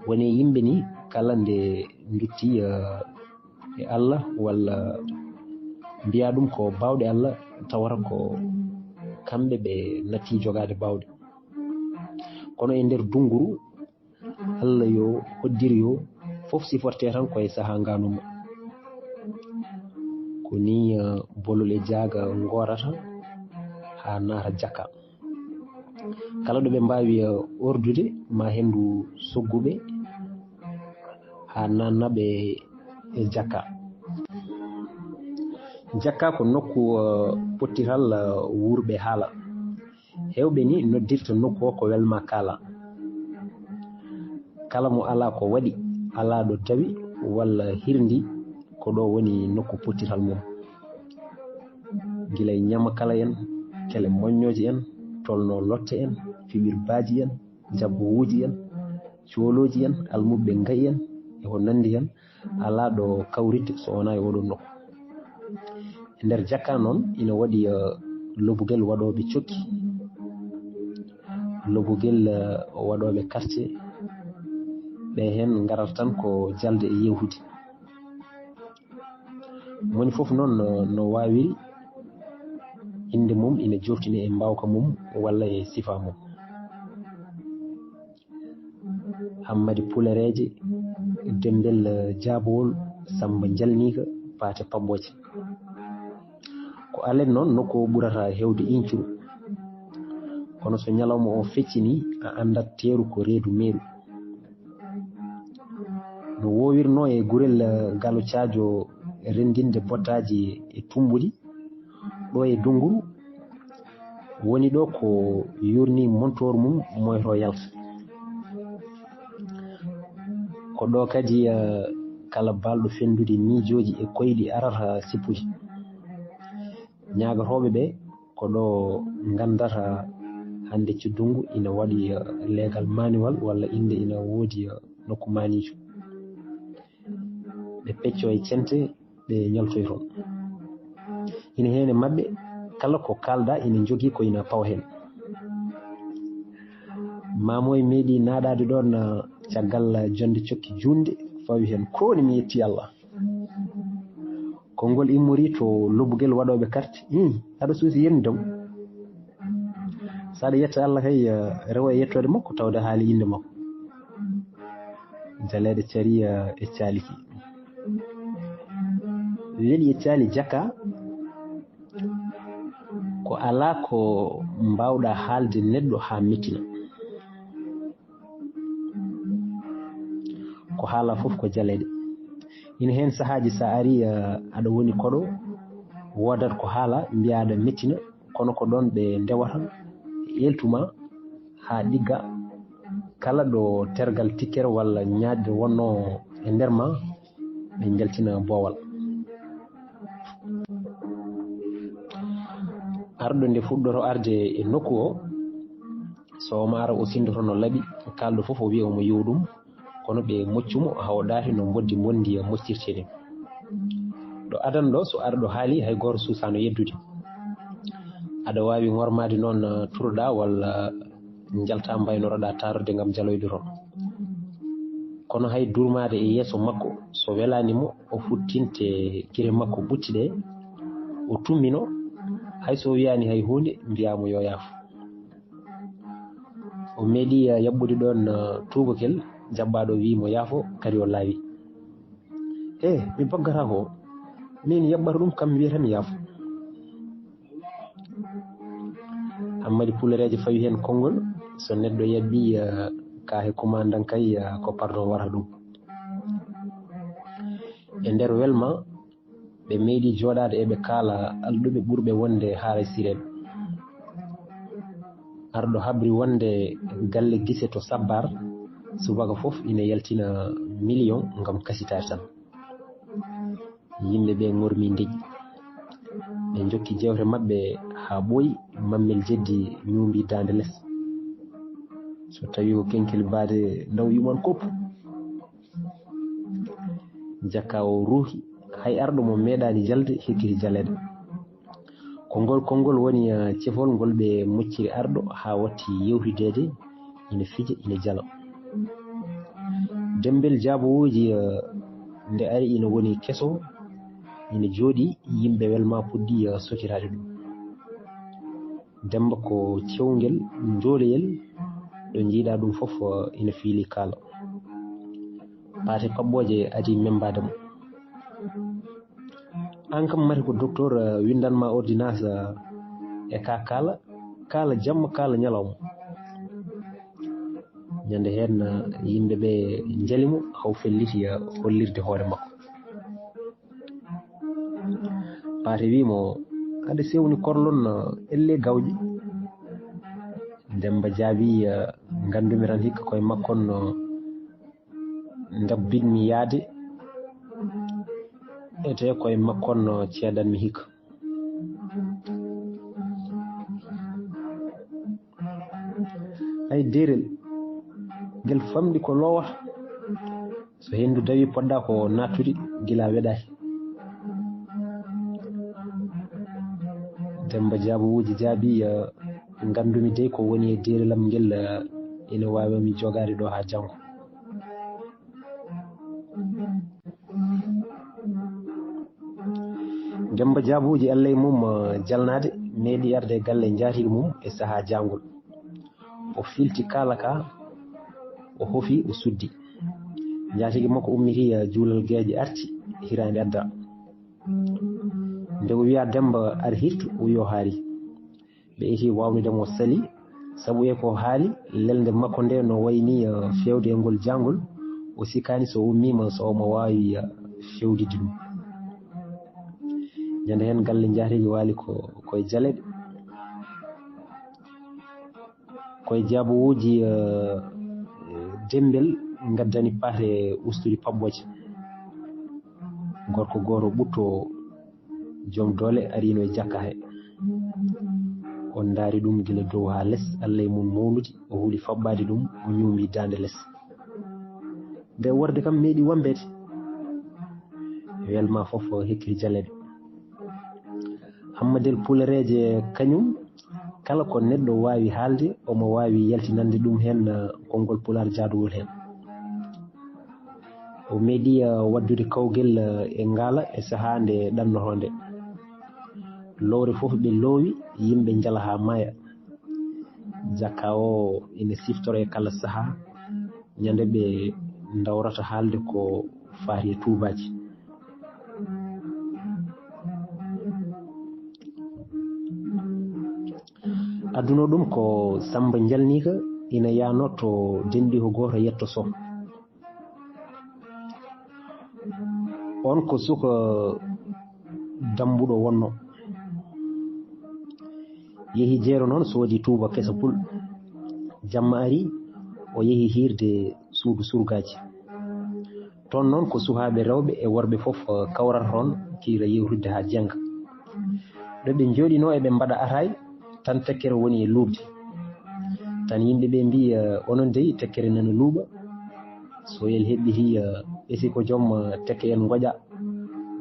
Woni yimɓe ni, kala nde ndutti, ah, e Allah walla mbiya ɗum ko baawɗe Allah, tawata ko kamɓe ɓe natti jogaade baawɗe. Kono e nder dunnguru, Allah yo, hoddiro yo, fof siforte tan koye sahaa ngaanumma." Ko ni, eh, Bolol e Jaaga ngoorata haa naata Jakka. Kala ɗo ɓe mbaawi, eh, ordude, ma henndu soggu ɓe haa naatna ɓe e Jakka. Jakka ko nokku, eh, pottital, eh, wuurɓe haala. Heewɓe ni noddirta nokku o ko welma kaala. Kala mo alaa ko waɗi, alaa ɗo dawi walla hirndi, ko ɗo woni nokku pottital mum. Gila e ñamakala en, kele moññooje en, tolno lotte en, fiɓirbaaji en, jabbowuuji en, coolooji en, almuɓɓe ngayi en, e ko nanndi hen, alaa ɗo kawritte so wonaa e oɗo nokku. E nder Jakka noon, ina waɗi, eh, lobugel waɗooɓe cokki, lobugel, eh, waɗooɓe karte, ɓe heen ngarata tan ko jalde e yeewtude. Moni fof noon no, no waawiri innde mum ina joftini e mbaawka mum walla e sifa mum. Hammadi Pulereeje, Demmbel, eh, Jaabowol, Sammba Njalniika, Paate Paɓɓooje. Ko alet noon nokku o ɓurata heewde iiñcuru. Kono so ñalawma o feccini, a anndat teeru ko reedu meeru. No woowirnoo e gurel, eh, Galo Caajo renndinde bottaaji e tummbudi, ɗo e Dunnguru, woni ɗo ko yuurni montoor mum moyto yalta. Ko ɗo kadi, eh, kala baalɗo fenndude miijooji e koyɗi arata sippude. Ñaagatooɓe ɓe ko ɗo nganndata hannde Ciddungu ina waɗi, eh, leegal maaniwal walla innde ina woodi, eh, nokku maaniijo. Ɓe peccoo e cente, ɓe ñaltoy toon. Ina heen e maɓɓe, kala ko kaalda ina jogii ko ina pawa heen. Maamoy meeɗi naaɗaade ɗoon, eh, caggal, eh, jonnde cokki juutnde, Fawi heen ko woni mi yetti Allah. Konngol immori to lobbugel waɗooɓe karte. Ii, aɗa suusi yennde dom. So aɗa yetta Allah kay, eh, rewo e yettoode makko tawde haali innde makko. Jaleeɗe cari, eh, e caaliki. Weɗi e caali jaka ko alaa ko mbaawɗaa haalde neɗɗo haa mettina. Ko haala fof ko jaleeɗe. Ina heen sahaaji so a ari, eh, aɗa woni koɗo, woodat ko haala mbiya aɗa mettina, kono ko ɗoon ɓe ndewata eltuma haa ɗigga kala ɗo tergal tikkere walla ñaaɗde wonnoo e nder ma, ɓe njaltina boowal. Arɗo nde fuɗɗoto arde e nokku o, so omo ara o sindoto no laɓi, kaalɗo fof o wiya omo yiwa ɗum, kono ɓe moccu mo haa o ɗaafi no mboddi mbondi moccirtee ni. Ɗo adan ɗo so arɗo haali hay gooto suusaano yeddude. Aɗa waawi ŋormaade noon, eh, turoɗaa walla njaltaa mbaynoroɗaa taarorde ngam jaloyde toon. Kono hay durmaade e yeeso makko, so welaani mo, o futtinte gire makko ɓutti ɗe, o tummino, hay so o wiyaani hay huunde, mbiyaa mo yo yaafo. O meeɗi, eh, yaɓɓude ɗoon, eh, tuubakel, jaɓɓaaɗo wii mo yaafo, kadi o laawi. E, mi baggata ko, min yaɓɓata ɗum, kam wiyata mi yaafo. Hammadi Pulareejo fawi heen konngol, so neɗɗo yaɓɓi, eh, ka he kumandan kay, eh, ko pardon warata ɗum. E nder welma, ɓe meeɗi jooɗaade e ɓe kaala alɗuɓe ɓurɓe wonde haaraysireeɓe. Arɗo habri wonde galle gise to Sabbar, subaka fof ina yaltina miliyoŋ ngam kasitaade tan. Yimɓe ɓe ŋormi ndeƴƴi. Ɓe njokki jewte maɓɓe haa ɓooyi, Mammel Jeddi ñuumbi daande les. So tawi ko kenkeli baade ndaw yuman koppu. Jakka o ruuhi, hay arɗo mo meeɗaani jalde hekkiti jaleede. Ko ngol konngol woni, eh, cefol ngol ɓe mocciri arɗo haa watti yewtideede, ina fija, ina jala. Demmbel jaabowooji, eh, nde ari ina woni keso, ina jooɗi, yimɓe welma puɗɗi, eh, sotiraade ɗum. Demmba ko cewngel, njooleyel, ɗo njiiɗa ɗum fof, eh, ina fiili kaala. Paate paɓɓooje adi memmbaade mo. Aan kam mate ko docteur, eh, winndan ma ordonnance, eh, e ka kaala, kaala jamma, kaala ñalawma. Ñande heen, eh, yimɓe ɓe njali mo, haw felliti, eh, hollirde hoore makko. Paate wii mo, "Aɗa sewni korlon, eh, elle gawƴe." Demmba jaabi, eh, "Nganndumi tan hikka koye makko on, eh, ndabbitmi yaade, ete koye makko on ceedanmi hikka." Ay deerel, ngel famɗi ko lowata. So henndu dawi, poɗɗa ko nattude gila weɗaaki. Demmba jaabowooji jaabi, eh, "Nganndumi dey ko woni e deerel am ngel, eh, ina waawi mi jogaade ɗo haa janngo." Demmba jaabowooji Allah e mum, eh, jalnaade, meeɗi arde e galle njaatigi mum e sahaa jaangol. O filti kaala ka, o hofi, o suddi. Njaatigi makko ummiti, eh, juulal geeƴe arti, hiraande adda. Nde o wiya Demmba ar hirtu, o wiya o haari. Ɓe eti waawnude mo sali, sabu e ko haali, lelnde makko nde no wayni, eh, feewde e ngol jaangol, o sikkaani so ummiima so omo waawi, eh, feewdidde ɗum. Ñande heen galle njaatigi waali ko, koye jaleeɗe. Koye jaabowooji, eh, demmbel ngaddani paate ustude paɓɓooje. Gorko gooto ɓutto joom doole arino e jakka he. On ndaari ɗum gila dow haa les, Allah e mum mawnude, o huuli faɓɓaade ɗum, o ñuumi daande les. Nde worde kam meeɗi wambeede. Welma fof hekkiri jaleeɗe. Hammadel Pulareeje kañum, kala ko neɗɗo waawi haalde, omo waawi yaltinande ɗum heen, eh, konngol Pulaar jaaduwol heen. O meeɗi, eh, waɗdude kawgel, eh, e ngaala e sahaa nde ɗannoto nde. Lowre fof ɓe loowi, yimɓe njala haa maaya. Jaka o ina siftoro e kala sahaa, ñande ɓe ndawrata haalde ko faati e tuubaaji. Adduno ɗum ko Samba Njalniika ina yaano to denɗi ko gooto yetto Sow. On ko suka dambuɗo wonno. Yehi jeero noon soodi tuuba kesa pul. Jamma ari, o yehi hiirde suudu surgaaji. Toon noon ko suhaaɓe rewɓe e worɓe fof, eh, kawrata toon kiira yewtidde haa jennga. Ɗo ɓe njooɗinoo eɓe mbaɗa ataay, tan tekkere woni e luuɓde. Tan yimɓe ɓe mbii, eh, onon dey tekkere nana luuɓa. Sooyel heɓɓitii, eh, esi ko joom, eh, tekke en ngoƴa.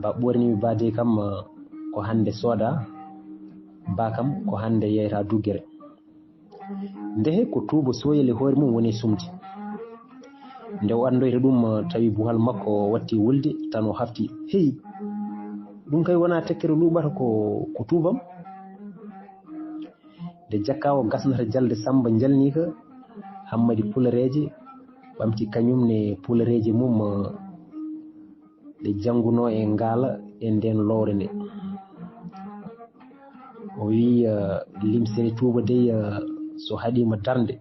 Ba ɓoornimi ba dey kam, eh, ko hannde sooda, ba kam ko hannde yeyta duggere. Ndehe ko tuuba sooyel e hoore mum woni sumde. Nde o anndoyta ɗum, tawi buhal makko o watti wulde, tan o hafti. Hey! Ɗum kay wonaa tekkere luuɓata ko, ko tuubam. Nde jakka o gasnata jalde Samba Njalniika, Hammadi Pulareeje ɓamti kañum ne pulareeje mum, ɗe janngunoo e ngaala e ndeen lowre nde. O wiyi, eh, limsere tuuba dey, eh, so haɗiima darnde,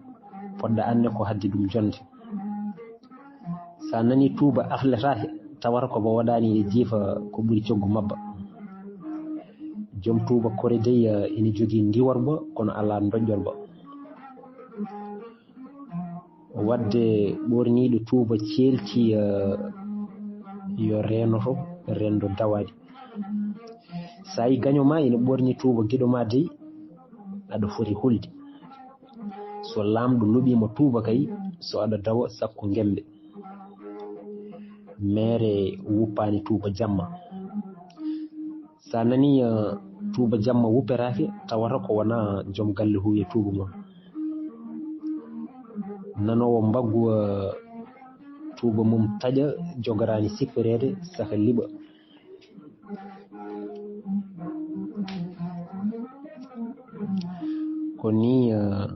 poɗɗa anne ko haddi ɗum jonde. So a nanii tuuba afletaake, tawata ko mo waɗaani e jiifa ko ɓuri coggu mabba. Joom tuuba kore dey, eh, ina jogii ndiworba, kono alaa ndoƴƴorba. Waɗde ɓoorniiɗo tuuba ceelti, eh, yo reenoto renndo dawaaɗi. So a yi gaño ma ina ɓoorni tuuba giɗo ma dey, aɗa foti hulde. So laamɗo loɓiima tuuba kay, so aɗa dawa sakko ngembe. Meere wuppaani tuuba jamma. So a nanii, eh, tuuba jamma wuppetaake, tawata ko wonaa joom galle huuwi e tuuba mum. Nanoowo mbaggu, eh, tuuba mum taƴa, jogoraani sippireede, saka liɓa. Ko nii, eh,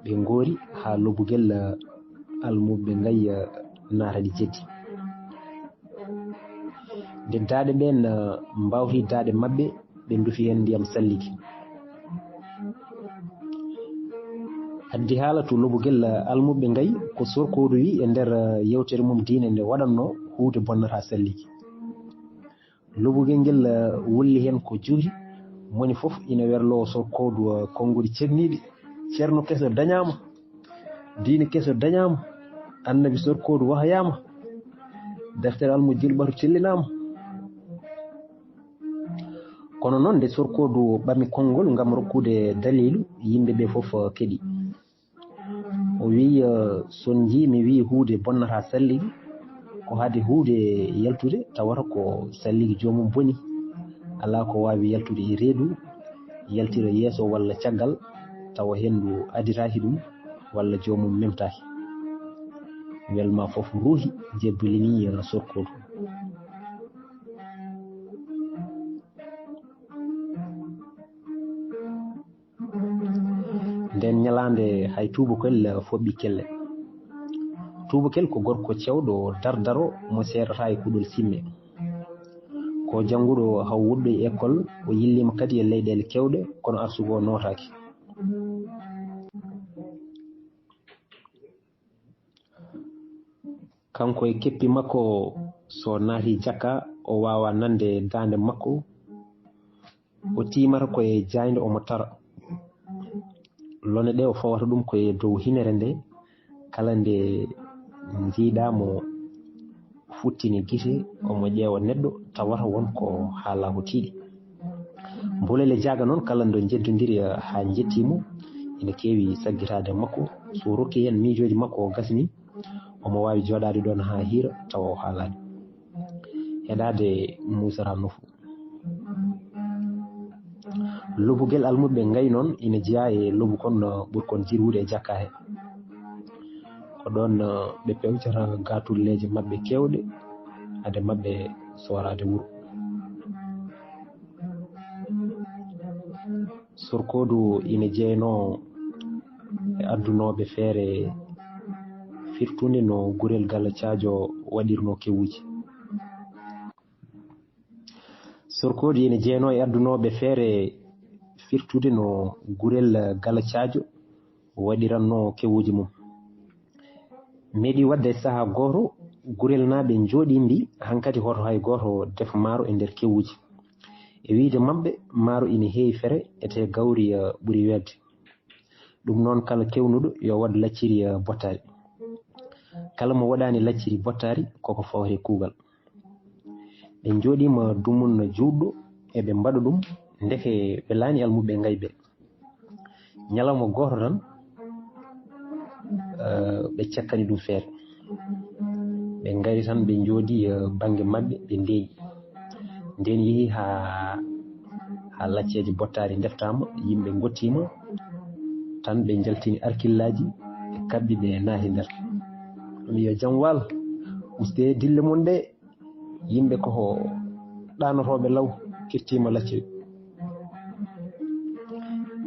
ɓe ngoori haa lobugel, eh, almuɓɓe ngayya naatani jeddi. Nde daaɗe ɓeen, eh, mbaawti daaɗe maɓɓe, ɓe ndufi heen ndiyam salligi. Addi haala to lobugel, eh, almuɓɓe ngayi ko sorkoodu wi e nder, eh, yewtere mum diine nde waɗatnoo huude bonnata salligi. Lobugel ngel, eh, wulli heen ko juuti, moni fof ina werloo sorkoodu, eh, konnguɗi ceerniiɗi. Ceerno keso dañaama, diine keso dañaama, annabi sorkoodu wahayaama, deftere almo julɓatu tellinaama. Kono noon nde sorkoodu ɓami konngol ngam rokkude daliilu, yimɓe ɓe fof, eh, keɗi. O wiyi, eh, so on njii mi wiyi huude bonnata salligi, ko hade huude yaltude tawata ko salligi joomum boni. Alaa ko waawi yaltude e reedu, yaltira yeeso walla caggal, tawa henndu adiraaki ɗum walla joomum memtaaki. Welma fof ruuhi, jebbilinii, eh, sorkoodu. Ndeen ñalaande hay tuubakel foɓɓi kelle. Tuubakel ko gorko cewɗo dardaro mo seeɗata e kuɗol simme. Ko jannguɗo haw woɗɗoy école, o yilliima kadi e leyɗeele keewɗe, kono arsugo o nootaaki. Kanko e keppi makko, so naati jakka, o waawa nande daande makko, o tiimata ko e jaaynde omo tara. Lone ɗe o fawata ɗum ko e dow hinere nde, kala nde njiiɗaa mo futtini gite, omo ƴeewa neɗɗo, tawata won ko haalaa ko tiiɗi. Mbolele jaaga noon, kala ndo njeddondiri, eh, haa njettii mo, ina keewi saggitaade makko. So rokki heen miijooji makko o gasni, omo waawi jooɗaade ɗoon haa hiira, tawa o haalaani. Heɗaade muusata nofo. Lobugel almuɓɓe ngayi noon ina jeyaa e lobu kon, eh, ɓuri kon jirwude e jakka he. Ko ɗoon ɓe pewjata gaatulleeje maɓɓe keewɗe, hade maɓɓe sooraade wuro. Sorkoodu ina jeynoo e addunooɓe feere firtunde no gurel Gala Caajo waɗirnoo kewuuji. Sorkoodu ina jeynoo e addunooɓe feere firtude no gurel Gala Caajo waɗiranno kewuuji mum. Meeɗi waɗde e sahaa gooto, gurelnaaɓe njooɗii mbii hankadi hoto hay gooto def maaro e nder kewuuji. E wiyde maɓɓe, maaro ina heewi fere, etee gawri, eh, ɓuri weeɓde. Ɗum noon, kala kewnuɗo yo waɗ lacciri, eh, bottaari. Kala mo waɗaani lacciri bottaari, koko fawre kuugal. Ɓe njooɗiima dumunna juutɗo, eɓe mbaɗa ɗum, ndeke ɓe laani almuɓɓe ngayɓe. Ñalawma gooto tan, eh, ɓe cakkani ɗum feere. Ɓe ngari tan, ɓe njooɗii, eh, bannge maɓɓe, ɓe ndeeƴi. Ndeen yehi haa, haa lacceeje bottaari ndeftaama, yimɓe ngottiima, tan ɓe njaltini arkillaaji, ɓe kaɓɓi, ɓe naati nder. Ɗum yo jam waal, ustee dille mon ɗe. Yimɓe ko ɗaanotooɓe law, kettiima lacce.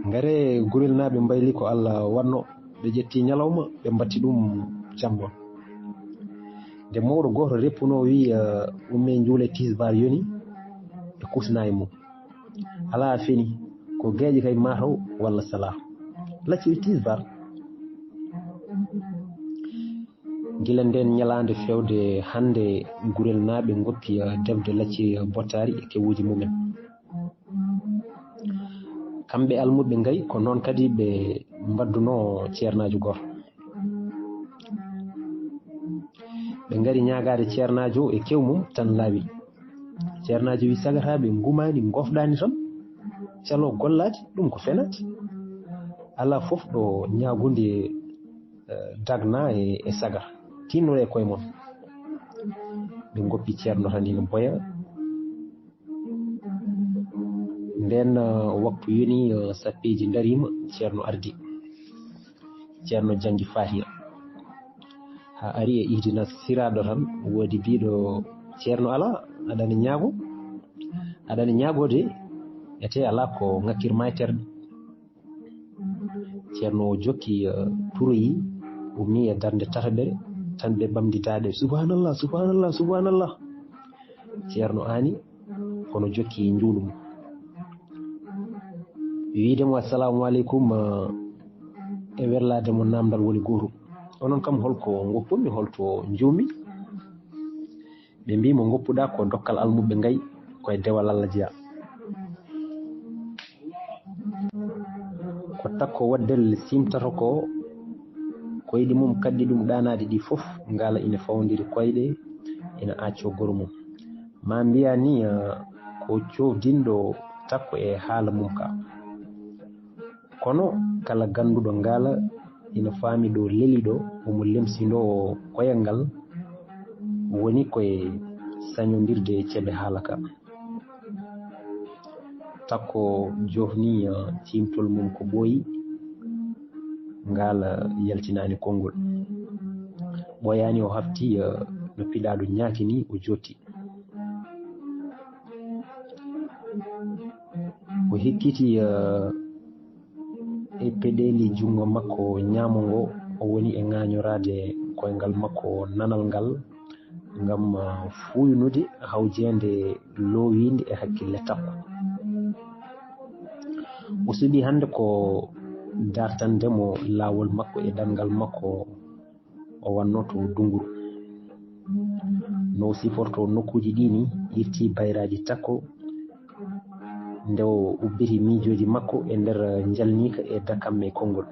Ngare gurelnaaɓe mbayli ko Alla waɗno, ɓe ƴetti ñalawma, ɓe mbatti ɗum jamma. Nde mawɗo gooto reppunoo, wi'i, eh, "Ummee njuule tisbaar yoni," ɓe kusnaa e mum. Alaa feni, ko geeƴe kay mataw walla salaa. Lacciri tisbaar. Gila ndeen ñalaande feewde hannde, gurelnaaɓe ngoppi, eh, defde lacciri, eh, bottaari e kewuuji mumen. Kamɓe almuɓɓe ngayi, ko noon kadi ɓe mbaddunoo ceernaajo gooto. Ɓe ngari ñaagaade ceernaajo e kew mum, tan laaɓi. Ceernaajo wi, "Sagataaɓe ngumaani, ngofɗaani tan, caloo gollaade, ɗum ko fenaade. Alaa fof ɗo ñaagunde, eh, dagna e, e saga. Tiinnore e koye mon." Ɓe ngoppi ceerno tan ina boya. Ndeen, eh, waktu yoni, eh, sappeeji ndariima, ceerno ardi. Ceerno janngi Faatiha. Haa ari e ihdina siraaɗo tan, woodi biiɗo, "Ceerno alaa, aɗa ina ñaago? Aɗa ina ñaago de, etee alaa ko ŋakkirma e terɗe." Ceerno o jokki, eh, turoyi, ummii e darnde tataɓere, tan ɓe ɓamdi daaɗe, "Subhanallah, subhanallah, subhanallah." Ceerno aani, kono jokki njuulu mum. Wiide mo, "Assalamu aleykum," eh, e werlaade mo naamndal woni gootum. "Onon kam, holko ngoppumi, holto njuumi?" Ɓe mbii mo, "Ngoppuɗaa ko dokkal almuɓɓe ngayi, ko e dewal Alla jeyaa." Ko takko waddel simtata ko, koyɗi mum kaɗɗi ɗum ɗaanaaɗi ɗi fof, ngaala ina fawndiri koyɗe, ina accoo goro mum. Maa mbiyaa ni, ah, ko coofdinɗo takko e haala mum ka. Kono kala gannduɗo ngaala ina faami ɗo leli ɗo, omo lemsindoo koyal ngal, woni koye sañondirde ceɓe haala ka. Takko jofni, eh, ciimtol mum ko ɓooyi, ngaala yaltinaani konngol. Ɓooyaani, o hafti, eh, no piɗaaɗo ñaaki ni, o jotti. O hikkiti, eh, e peɗeeli junngo makko ñaamo ngo, o woni e ŋaañoraade koyngal makko nanal ngal, ngam, ah, fuuynude hawjeende loowiinde e hakkille takko. O suɓii hannde ko dartande mo laawol makko e ɗanngal makko, o wannoo to Dunguru. No o sifortoo nokkuuji ɗii ni, irtii bayraaji takko, nde o ubbiti miijooji makko e nder njalniika e dakamme konngol.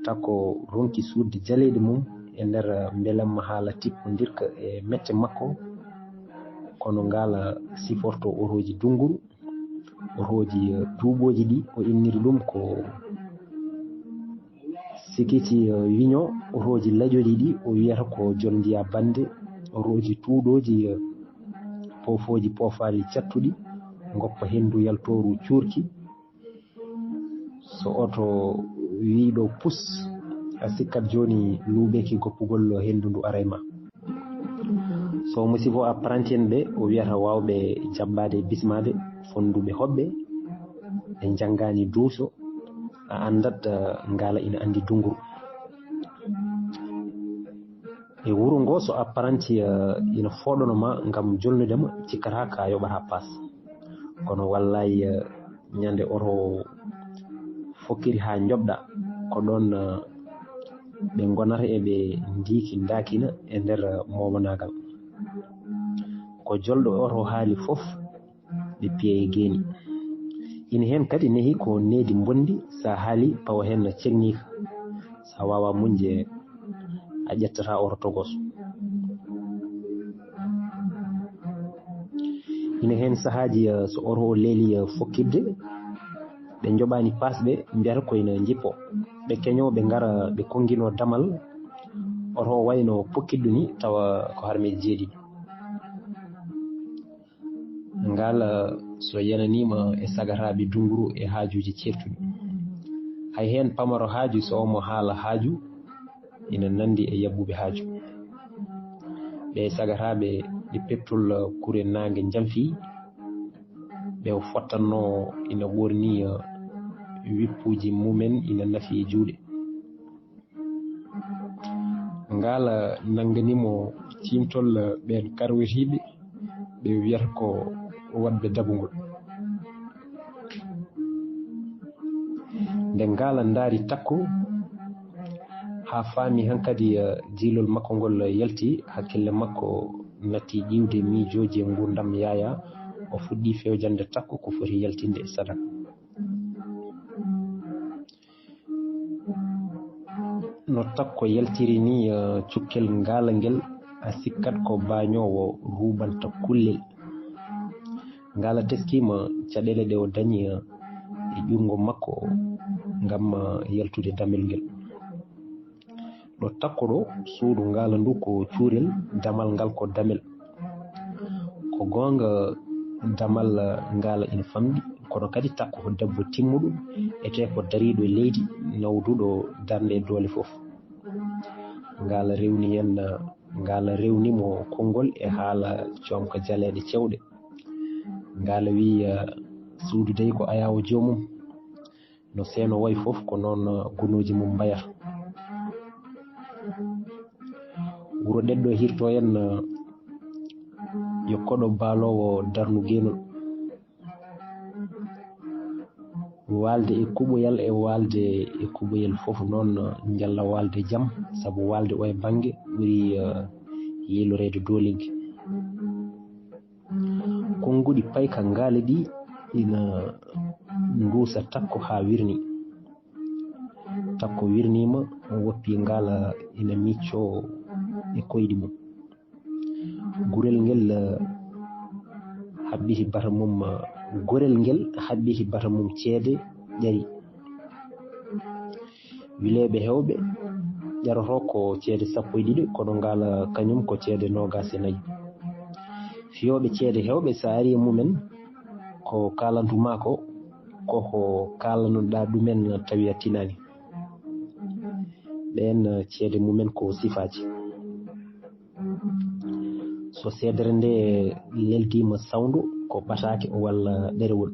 Takko ronki suuɗde jaleeɗi mum e nder mbelamma haala tippondirka e mette makko, kono ngaala sifortoo otooji Dunguru, otooji, eh, tuuɓooji ɗi o inniri ɗum ko sikiti, eh, wiño, otooji laƴooji ɗi o wiyata ko jolndiya bannde, otooji tuuɗooji, eh, poofooji poofaaji cattuɗi, ngoppa henndu yaltooru cuurki. So oto wiiɗo pus, A sikkat jooni luuɓeeki goppugol henndu ndu aray ma. So musibo apprenti en ɓe o wiyata waawɓe jaɓɓaade e bismaade fonnduɓe hoɓɓe, ɓe njanngaani duuso, a anndat, eh, ngaala ina anndi dunguru. E wuro ngo so apprenti, eh, ina fooɗono ma ngam jolnude ma, cikkata ka yoɓata paas. Kono wallay, eh, ñande oto fokkiri haa njoɓɗa, ko ɗon, eh, ɓe ngonata e ɓe ndiiki ndaakina e nder, eh, moomanaagal. Ko jolɗo oto haali fof, ɓe piya e geeni. Ina heen kadi nehi ko needi mbonndi, so a haali pawa heen no cegniika, so a waawaa muñde a ƴettata oto togos. Ina heen sahaaji, eh, so oto o leeli, eh, fokkitde, ɓe njoɓaani paas ɓe mbiyata ko ina njippo. Ɓe keñoo, ɓe ngara, ɓe konnginoo damal, oto o wayno pokkitdu ni, tawa ko harmeeji jeeɗiɗi. Ngaala so yananiima e sagataaɓe dunguru e haajuuji ceertuɗi. Hay heen pamaro haaju so omo haala haaju ina nanndi e yabbuɓe haaju. Ɓe sagataaɓe ɗi pettol kure naange njamfii, ɓe o fottannoo ina ɓoornii wippuuji mumen ina nafi e juuɗe. Ngaala nanngani mo ciimtol ɓeen karwetiiɓe, ɓe wiyata ko waɗɓe dabungol. Nde ngaala ndaari takko, haa faami hankadi, eh, jiilol makko ngol yalti, hakkille makko natti ƴiwde miijooji e nguurndam yaaya, o fuɗɗi fewjande takko ko foti yaltinde e sadak. No takko yaltiri ni, eh, cukkel ngaala ngel, a sikkat ko baañoowo ruubanta kullel. Ngaala teskiima caɗeele ɗe o dañi, eh, e junngo makko ngam, eh, yaltude damel ngel. Ɗo takko ɗo, suudu ngaala ndu ko cuurel, damal ngal ko damel. Ko goonga, damal ngaala ina famɗi, kono kadi takko ko debbo timmuɗo, etee ko dariiɗo e leydi, nawduɗo darnde e doole fof. Ngaala rewni heen, ngaala rewni mo konngol e haala coomka jaleeɗe cewɗe. Ngaala wiyi, suudu dey ko ayaawo joomum. No seeno wayi fof, ko noon, uh, gunooji mum mbayata. Wuro ɗeɗɗo hirto en, uh, yo koɗo baaloowo darnu geenol. Waalde e kuɓoyal e waalde e kuɓoyal fof noon, uh, njalla waalde jam, sabu waalde o e bannge ɓuri, uh, yiiloreede doolinki. Konnguɗi payka ngaali ɗi ina nduusa takko haa wirni. Takko wirniima, woppi ngaala ina miccoo e koyɗi mum. Gurel ngel, eh, haɓɓiti bata mum, eh, gorel ngel haɓɓiti bata mum ceede ƴari. Wileeɓe heewɓe ƴaroto ko ceede sappo e ɗiɗi, kono ngaala kañum ko ceede noogaas e nayi. Fiyooɓe ceede heewɓe, so a ari e mumen, ko kaalantu maa ko, ko ko kaalanoɗaa ɗumen tawi a tinaani. Ɓeen ceede mumen ko sifaaji. So seedere nde leldiima sawndu, ko ɓataake walla ɗerewol.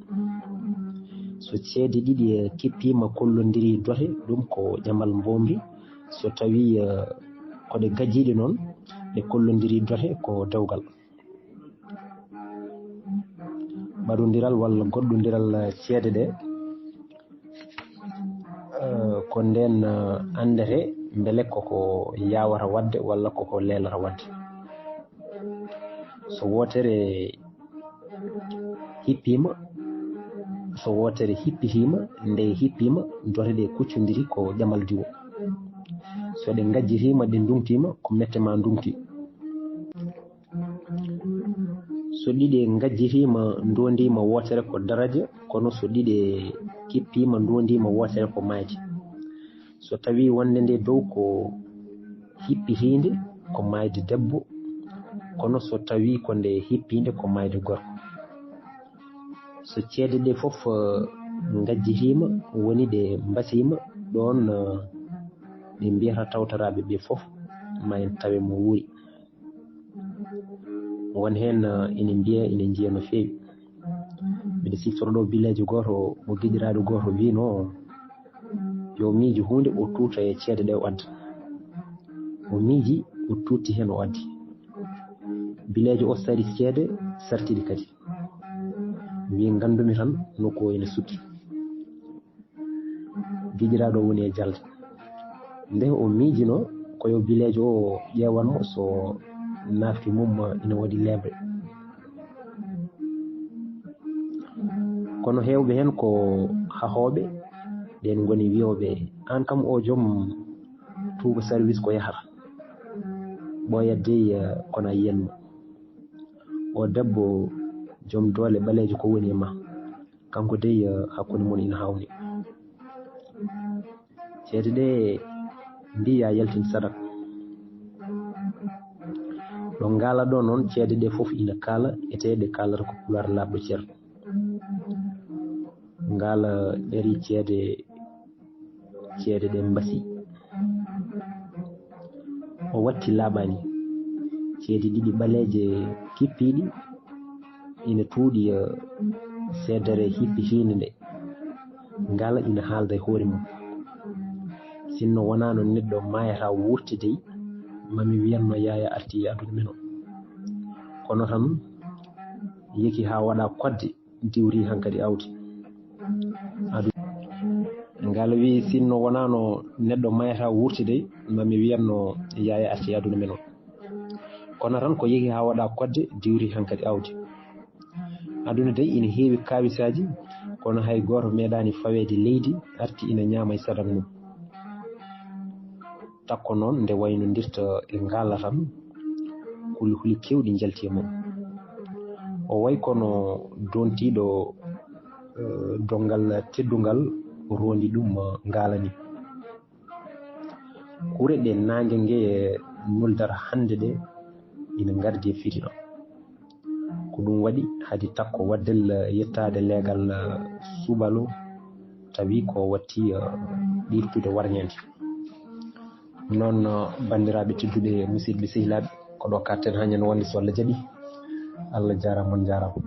So ceede ɗiɗi kippiima kollondiri dote, ɗum ko ƴamal mboomri. So tawii, eh, ko ɗe gajjiiɗe noon, ɗe kollondiri dote ko dewgal. Ɓadondiral walla goɗɗondiral ceede ɗe, eh, ko ndeen, eh, anndete mbele ko ko yaawata waɗde walla ko ko leelata waɗde. So wootere hippiima, so wootere hippitiima, nde hippiima, dote ɗe kuccondiri ko ƴamal diwo. So ɗe ngajjitiima, ɗe nduŋtiima, ko mette ma nduŋti. So ɗiɗi ngajjitiima, ndondiima, wootere ko daraja, kono so ɗiɗi kippiima, ndondiima, wootere ko maayde. So tawii wonde nde dow ko hippitiinde, ko maayde debbo, kono so tawii ko nde hippiinde, ko maayde gorko. So ceede ɗe fof, eh, ngajjitiima, woni ɗe mbasiima, ɗoon, eh, Ɗi mbiyata tawtoraaɓe ɓe fof, ma en tawe mo wuuri. Won heen ina mbiya ina njiya no feewi. Mbiɗa siftoro ɗo bileejo gooto mo giɗiraaɗo gooto mbiyno yo miiji huunde o tuuta e ceede ɗe o adda. O miiji o tuuti heen o addi. Bileejo o sari ceede sartiɗi kadi. Mbi nganndumi tan nokku o ina sukki. Giɗiraaɗo woni e jalde. Nde o miijino ko yo bileejo o ƴeewan mo so naafki mum ina waɗi leeɓre. Kono heewɓe heen ko hahooɓe, ɓeen ngoni wiyooɓe aan kam o joom tuuba service ko yahata. Ɓooya dey kono a yiyanmo. O debbo joom doole ɓaleejo ko woni e ma. Kanko dey hakkunde mon ina hawni. Ceede ɗe mbiya yaltin sadak. Ɗo ngaala ɗo noon ceede ɗe fof ina kaala ete ɗe kaalata ko pulaar laaɓɗo ceer. Ngaala ɓeri ceede ceede ɗe mbasi. O watti laaɓaani ceede ɗiɗi ɓaleeje kippiiɗi ina tuuɗi seedere hippitiinde nde. Ngaala ina haalda e hoore mum. Sinno wonaano neɗɗo maayata wurti dey, mami wiyanno yaaya arti e aduna men o. Kono tan yeki haa waɗa kodde diwri hankadi awdi. Adu ngaala wi sinno wonaano neɗɗo mayata wurti dey mami wiyanno yaaya arti e aduna men o. Kono tan ko yehi haa waɗa kodde diwri hankadi awdi. Aduna dey ina heewi kawisaaji kono hay gooto meeɗaani faweede leydi arti ina ñaama e sadak mum. Takko noon nde waynondirta e ngaala tan kuli huli keewɗi njalti e mum. O way kono dontiiɗo donngal teddungal rondi ɗum ngaala ni. Kure ɗe naange nge nuldata hannde ɗe ina ngardi e fitina. Ko ɗum waɗi hadi takko waddel yettaade leegal subalo tawi ko watti ɗirtude warñeende. Noon banndiraaɓe tedduɓe musidɓe sehilaaɓe ko ɗo katten haa ñande wonde so Allah jaɓi. Allah jaaraama on jaaraama.